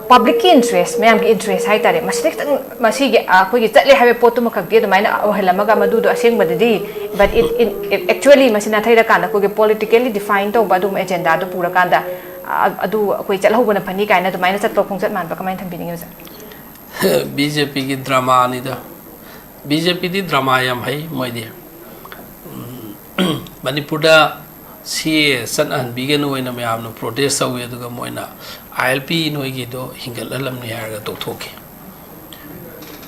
ꯄꯕ꯭ꯂꯤꯛꯀꯤ ꯏꯟꯇꯔꯦꯁ, ꯃꯌꯥꯝꯒꯤ ꯏꯟꯇꯔꯦꯁ ꯍꯥꯏꯇꯥꯔꯦ, ꯃꯁꯤꯗ ꯈꯤꯇꯪ, ꯃꯁꯤꯒꯤ, ꯑ, ꯑꯩꯈꯣꯏꯒꯤ ꯆꯠꯂꯦ ꯍꯥꯏꯕ ꯄꯣꯠꯇꯨꯃꯈꯛꯇꯤ ꯑꯗꯨꯃꯥꯏꯅ ꯑꯣꯏꯍꯜꯂꯝꯃꯒ, ꯃꯗꯨꯗꯣ ꯑꯁꯦꯡꯕꯗꯗꯤ, but it, in, actually ꯃꯁꯤ ꯅꯥꯊꯩꯔꯀꯥꯟꯗ ꯑꯩꯈꯣꯏꯒꯤ politically define ꯇꯧꯕ ꯑꯗꯨꯒꯨꯝꯕ ꯑꯦꯖꯦꯟꯗꯥꯗꯨ ꯄꯨꯔꯀꯥꯟꯗ, ꯑ, ꯑꯗꯨ ꯑꯩꯈꯣꯏ ꯆꯠꯍꯧꯕꯅ ꯐꯅꯤ ꯀꯥꯏꯅ ꯑꯗꯨꯃꯥꯏꯅ ꯆꯠꯄ ꯈꯣꯡꯆꯠ ꯃꯥꯟꯕ ꯀꯃꯥꯏꯅ ꯊꯝꯕꯤꯅꯤꯡꯉꯤ, ꯑꯣꯖꯥ? ꯕꯤ ꯖꯦ ꯄꯤꯒꯤ ꯗ꯭ꯔꯃꯥꯅꯤꯗ꯫ ꯕꯤ ꯖꯦ ꯄꯤꯗꯤ ꯗ꯭ꯔꯃꯥ ꯌꯥꯝ ꯍꯩ ꯃꯣꯏꯗꯤ꯫ ꯎꯝ, ꯃꯅꯤꯄꯨꯔꯗ ꯁꯤ ꯑꯦ ꯆꯠꯅꯍꯟꯕꯤꯒꯅꯨ ꯍꯥꯏꯅ ꯃꯌꯥꯝꯅ ꯄ꯭ꯔꯣꯇꯦꯁ ꯇꯧꯏ, ꯑꯗꯨꯒ ꯃꯣꯏꯅ ꯑꯥꯏ ꯑꯦꯜ ꯄꯤ ꯅꯣꯏꯒꯤꯗꯣ ꯍꯤꯡꯒꯠꯍꯜꯂꯝꯅꯤ ꯍꯥꯏꯔꯒ ꯇꯣꯛꯊꯣꯛꯈꯤ꯫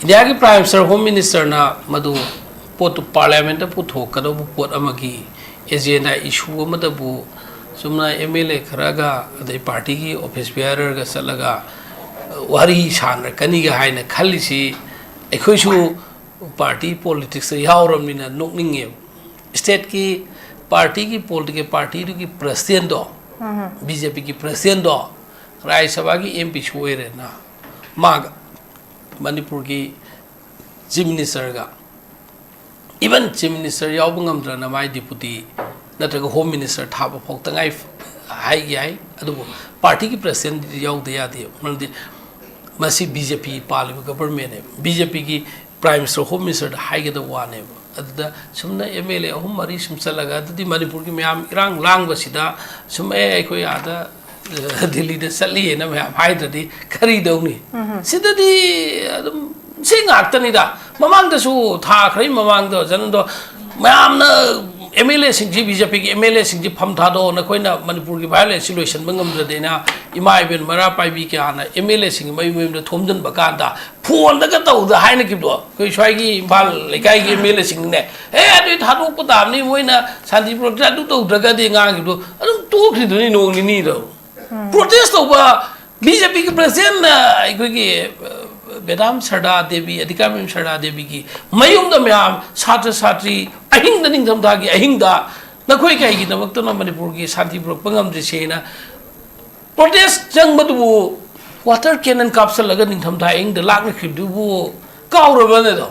ꯏꯟꯗꯤꯌꯥꯒꯤ ꯄ꯭ꯔꯥꯏꯝ ꯃꯤꯅꯤꯁꯇꯔ, ꯍꯣꯝ ꯃꯤꯅꯤꯁꯇꯔꯅ ꯃꯗꯨ ꯄꯣꯠꯇꯨ ꯄꯥꯔꯂꯤꯌꯥꯃꯦꯟꯠꯇ ꯄꯨꯊꯣꯛꯀꯗꯧꯕ ꯄꯣꯠ ꯑꯃꯒꯤ ꯑꯦꯖꯦꯟꯗꯥ ꯏꯁꯨ ꯑꯃꯗꯕꯨ ꯆꯨꯝꯅ ꯑꯦꯝ ꯑꯦꯜ ꯑꯦ ꯈꯔꯒ ꯑꯗꯩ ꯄꯥꯔꯇꯤꯒꯤ ꯑꯣꯐꯤꯁ ꯕꯤꯌꯥꯔꯔꯒ ꯆꯠꯂꯒ ꯋꯥꯔꯤ ꯁꯥꯟꯅꯔꯛꯀꯅꯤꯒ ꯍꯥꯏꯅ ꯈꯜꯂꯤꯁꯤ ꯑꯩꯈꯣꯏꯁꯨ ꯄꯥꯔꯇꯤ ꯄꯣꯂꯤꯇꯤꯛꯁꯇ ꯌꯥꯎꯔꯕꯅꯤꯅ ꯅꯣꯛꯅꯤꯡꯉꯦꯕ꯫ ꯁ꯭ꯇꯦꯠꯀꯤ ꯄꯥꯔꯇꯤꯒꯤ ꯄꯣꯂꯤꯇꯤꯀꯦꯜ ꯄꯥꯔꯇꯤꯗꯨꯒꯤ ꯄ꯭ꯔꯁꯤꯗꯦꯟꯗꯣ, ꯕꯤ ꯖꯦ ꯄꯤꯒꯤ ꯄ꯭ꯔꯁꯤꯗꯦꯟꯗꯣ, ꯔꯥꯖ꯭ꯌ ꯁꯚꯥꯒꯤ ꯑꯦꯝ ꯄꯤꯁꯨ ꯑꯣꯏꯔꯦꯅ, ꯃꯥꯒ ꯃꯅꯤꯄꯨꯔꯒꯤ ꯆꯤꯐ ꯃꯤꯅꯤꯁꯇꯔꯒ Even Chief Minister ꯌꯥꯎꯕ ꯉꯝꯗ꯭ꯔꯅ ꯃꯥꯏ Deputy ꯅꯠꯇ꯭ꯔꯒ Home Minister ꯊꯥꯕ ꯐꯥꯎ ꯇꯉꯥꯏ ꯍꯥꯏꯒꯦ ꯍꯥꯏ꯫ ꯑꯗꯨꯕꯨ party ꯒꯤ President ꯗꯤ ꯌꯥꯎꯗ ꯌꯥꯗꯦ꯫ ꯃꯔꯝꯗꯤ ꯃꯁꯤ B J P ꯄꯥꯜꯂꯤꯕ government ꯅꯦꯕ꯫ B J P ꯒꯤ Prime Minister, Home Minister ꯗ ꯍꯥꯏꯒꯗꯕ ꯋꯥꯅꯦꯕ꯫ ꯑꯗꯨꯗ ꯁꯨꯝꯅ M L A ꯑꯍꯨꯝ ꯃꯔꯤ ꯁꯨꯝ ꯆꯠꯂꯒ, ꯑꯗꯨꯗꯤ ꯃꯅꯤꯄꯨꯔꯒꯤ ꯃꯌꯥꯝ ꯏꯔꯥꯡ ꯂꯥꯡꯕꯁꯤꯗ ꯁꯨꯝ, "ꯑꯦ, ꯑꯩꯈꯣꯏ ꯑꯥꯗ, ꯑ, ꯗꯤꯜꯂꯤꯗ ꯆꯠꯂꯤꯑꯅ" ꯃꯌꯥꯝ ꯍꯥꯏꯗ꯭ꯔꯗꯤ ꯀꯔꯤ ꯇꯧꯅꯤ? ꯁꯤꯗꯗꯤ ꯑꯗꯨꯝ ꯁꯤ ꯉꯥꯛꯇꯅꯤꯗ꯫ ꯃꯃꯥꯡꯗꯁꯨ, ꯊꯥ ꯈꯔꯒꯤ ꯃꯃꯥꯡꯗ, ꯖꯅꯗꯣ ꯃꯌꯥꯝꯅ M L A ꯁꯤꯡꯁꯤ, B J P ꯒꯤ M L A ꯁꯤꯡꯁꯤ ꯐꯝ ꯊꯥꯗꯣꯛꯑꯣ, ꯅꯈꯣꯏꯅ ꯃꯅꯤꯄꯨꯔꯒꯤ violence ꯁꯤ ꯂꯣꯏꯁꯤꯟꯕ ꯉꯝꯗ꯭ꯔꯗꯤꯅ ꯏꯃꯥ ꯏꯕꯦꯟ ꯃꯩꯔꯥ ꯄꯥꯏꯕꯤ ꯀꯌꯥꯅ M L A ꯁꯤꯡꯒꯤ ꯃꯌꯨꯝ ꯃꯌꯨꯝꯗ ꯊꯣꯝꯖꯤꯟꯕ ꯀꯥꯟꯗ phone ꯗꯒ ꯇꯧꯗ ꯍꯥꯏꯅꯈꯤꯕꯗꯣ, ꯑꯩꯈꯣꯏ ꯁ꯭ꯋꯥꯏꯒꯤ ꯏꯝꯐꯥꯜ ꯂꯩꯀꯥꯏꯒꯤ M L A ꯁꯤꯡꯅꯦ, "ꯑꯦ, ꯑꯗꯨꯗꯤ ꯊꯥꯗꯣꯛꯄ ꯇꯥꯕꯅꯤ, ꯃꯣꯏꯅ ꯁꯥꯟꯇꯤ ꯄꯨꯔꯛꯇ꯭ꯔꯦ, ꯑꯗꯨ ꯇꯧꯗ꯭ꯔꯒꯗꯤ" ꯉꯥꯡꯈꯤꯕꯗꯣ ꯑꯗꯨꯝ ꯇꯣꯛꯈ꯭ꯔꯤꯗꯨꯅꯤ ꯅꯣꯡ ꯅꯤꯅꯤꯗꯣ꯫ Protest ꯇꯧꯕ B J P ꯒꯤ President ꯅ ꯑꯩꯈꯣꯏꯒꯤ, ꯑ, Madam ꯁꯔꯗꯥ ꯗꯦꯕꯤ, ꯑꯙꯤꯀꯥꯔ ꯃꯌꯨꯝ ꯁꯔꯗꯥ ꯗꯦꯕꯤꯒꯤ ꯃꯌꯨꯝꯗ ꯃꯌꯥꯝ ꯁꯥꯇ꯭ꯔ ꯁꯥꯇ꯭ꯔꯤ ꯑꯍꯤꯡꯗ, ꯅꯤꯡꯊꯝꯊꯥꯒꯤ ꯑꯍꯤꯡꯗ ꯅꯈꯣꯏ ꯀꯩꯒꯤꯗꯃꯛꯇꯅꯣ ꯃꯅꯤꯄꯨꯔꯒꯤ ꯁꯥꯟꯇꯤ ꯄꯨꯔꯛꯄ ꯉꯝꯗ꯭ꯔꯤꯁꯦꯅ protest ꯆꯪꯕꯗꯨꯕꯨ water cannon ꯀꯥꯞꯁꯜꯂꯒ ꯅꯤꯡꯊꯝꯊꯥ ꯑꯍꯤꯡꯗ ꯂꯥꯛꯅꯈꯤꯕꯗꯨꯕꯨ ꯀꯥꯎꯔꯕꯅꯦꯗꯣ?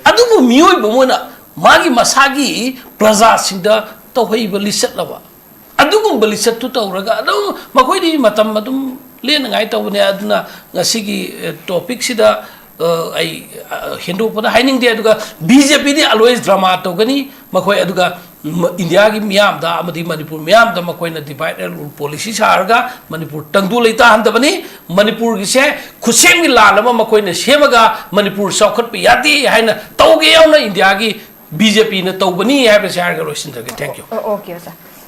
ꯑꯗꯨꯕꯨ ꯃꯤꯑꯣꯏꯕ ꯑꯃ ꯑꯣꯏꯅ ꯃꯥꯒꯤ ꯃꯁꯥꯒꯤ ꯄ꯭ꯔꯖꯥꯁꯤꯡꯗ ꯇꯧꯍꯩꯕ ꯂꯤꯆꯠꯂꯕ? ꯑꯗꯨꯒꯨꯝꯕ ꯂꯤꯆꯠꯇꯨ ꯇꯧꯔꯒ ꯑꯗꯨꯝ ꯃꯈꯣꯏꯗꯤ ꯃꯇꯝ ꯑꯗꯨꯝ ꯂꯦꯟꯅꯉꯥꯏ ꯇꯧꯕꯅꯦ꯫ ꯑꯗꯨꯅ ꯉꯁꯤꯒꯤ, ꯑ, topic ꯁꯤꯗ, ꯑ, ꯑꯩ, ꯑ, ꯍꯦꯟꯗꯣꯛꯄꯗ ꯍꯥꯏꯅꯤꯡꯗꯦ꯫ ꯑꯗꯨꯒ B J P ꯗꯤ always drama ꯇꯧꯒꯅꯤ ꯃꯈꯣꯏ꯫ ꯑꯗꯨꯒ ꯃ-, ꯏꯟꯗꯤꯌꯥꯒꯤ ꯃꯤꯌꯥꯝꯗ ꯑꯃꯗꯤ ꯃꯅꯤꯄꯨꯔ ꯃꯤꯌꯥꯝꯗ ꯃꯈꯣꯏꯅ divide and rule policy ꯁꯥꯔꯒ ꯃꯅꯤꯄꯨꯔ ꯇꯪꯗꯨ ꯂꯩꯇꯥꯍꯟꯗꯕꯅꯤ꯫ ꯃꯅꯤꯄꯨꯔꯒꯤꯁꯦ ꯈꯨꯠꯁꯦꯝꯒꯤ ꯂꯥꯟ ꯑꯃ ꯃꯈꯣꯏꯅ ꯁꯦꯝꯃꯒ ꯃꯅꯤꯄꯨꯔ ꯆꯥꯎꯈꯠꯄ ꯌꯥꯗꯦ ꯍꯥꯏꯅ ꯇꯧꯒꯦ ꯌꯥꯎꯅ ꯏꯟꯗꯤꯌꯥꯒꯤ B J P ꯅ ꯇꯧꯕꯅꯤ ꯍꯥꯏꯕꯁꯦ ꯍꯥꯏꯔꯒ ꯂꯣꯏꯁꯤꯟꯖꯒꯦ꯫ Thank you꯫ ꯑꯣ, okay, ꯑꯣꯖꯥ꯫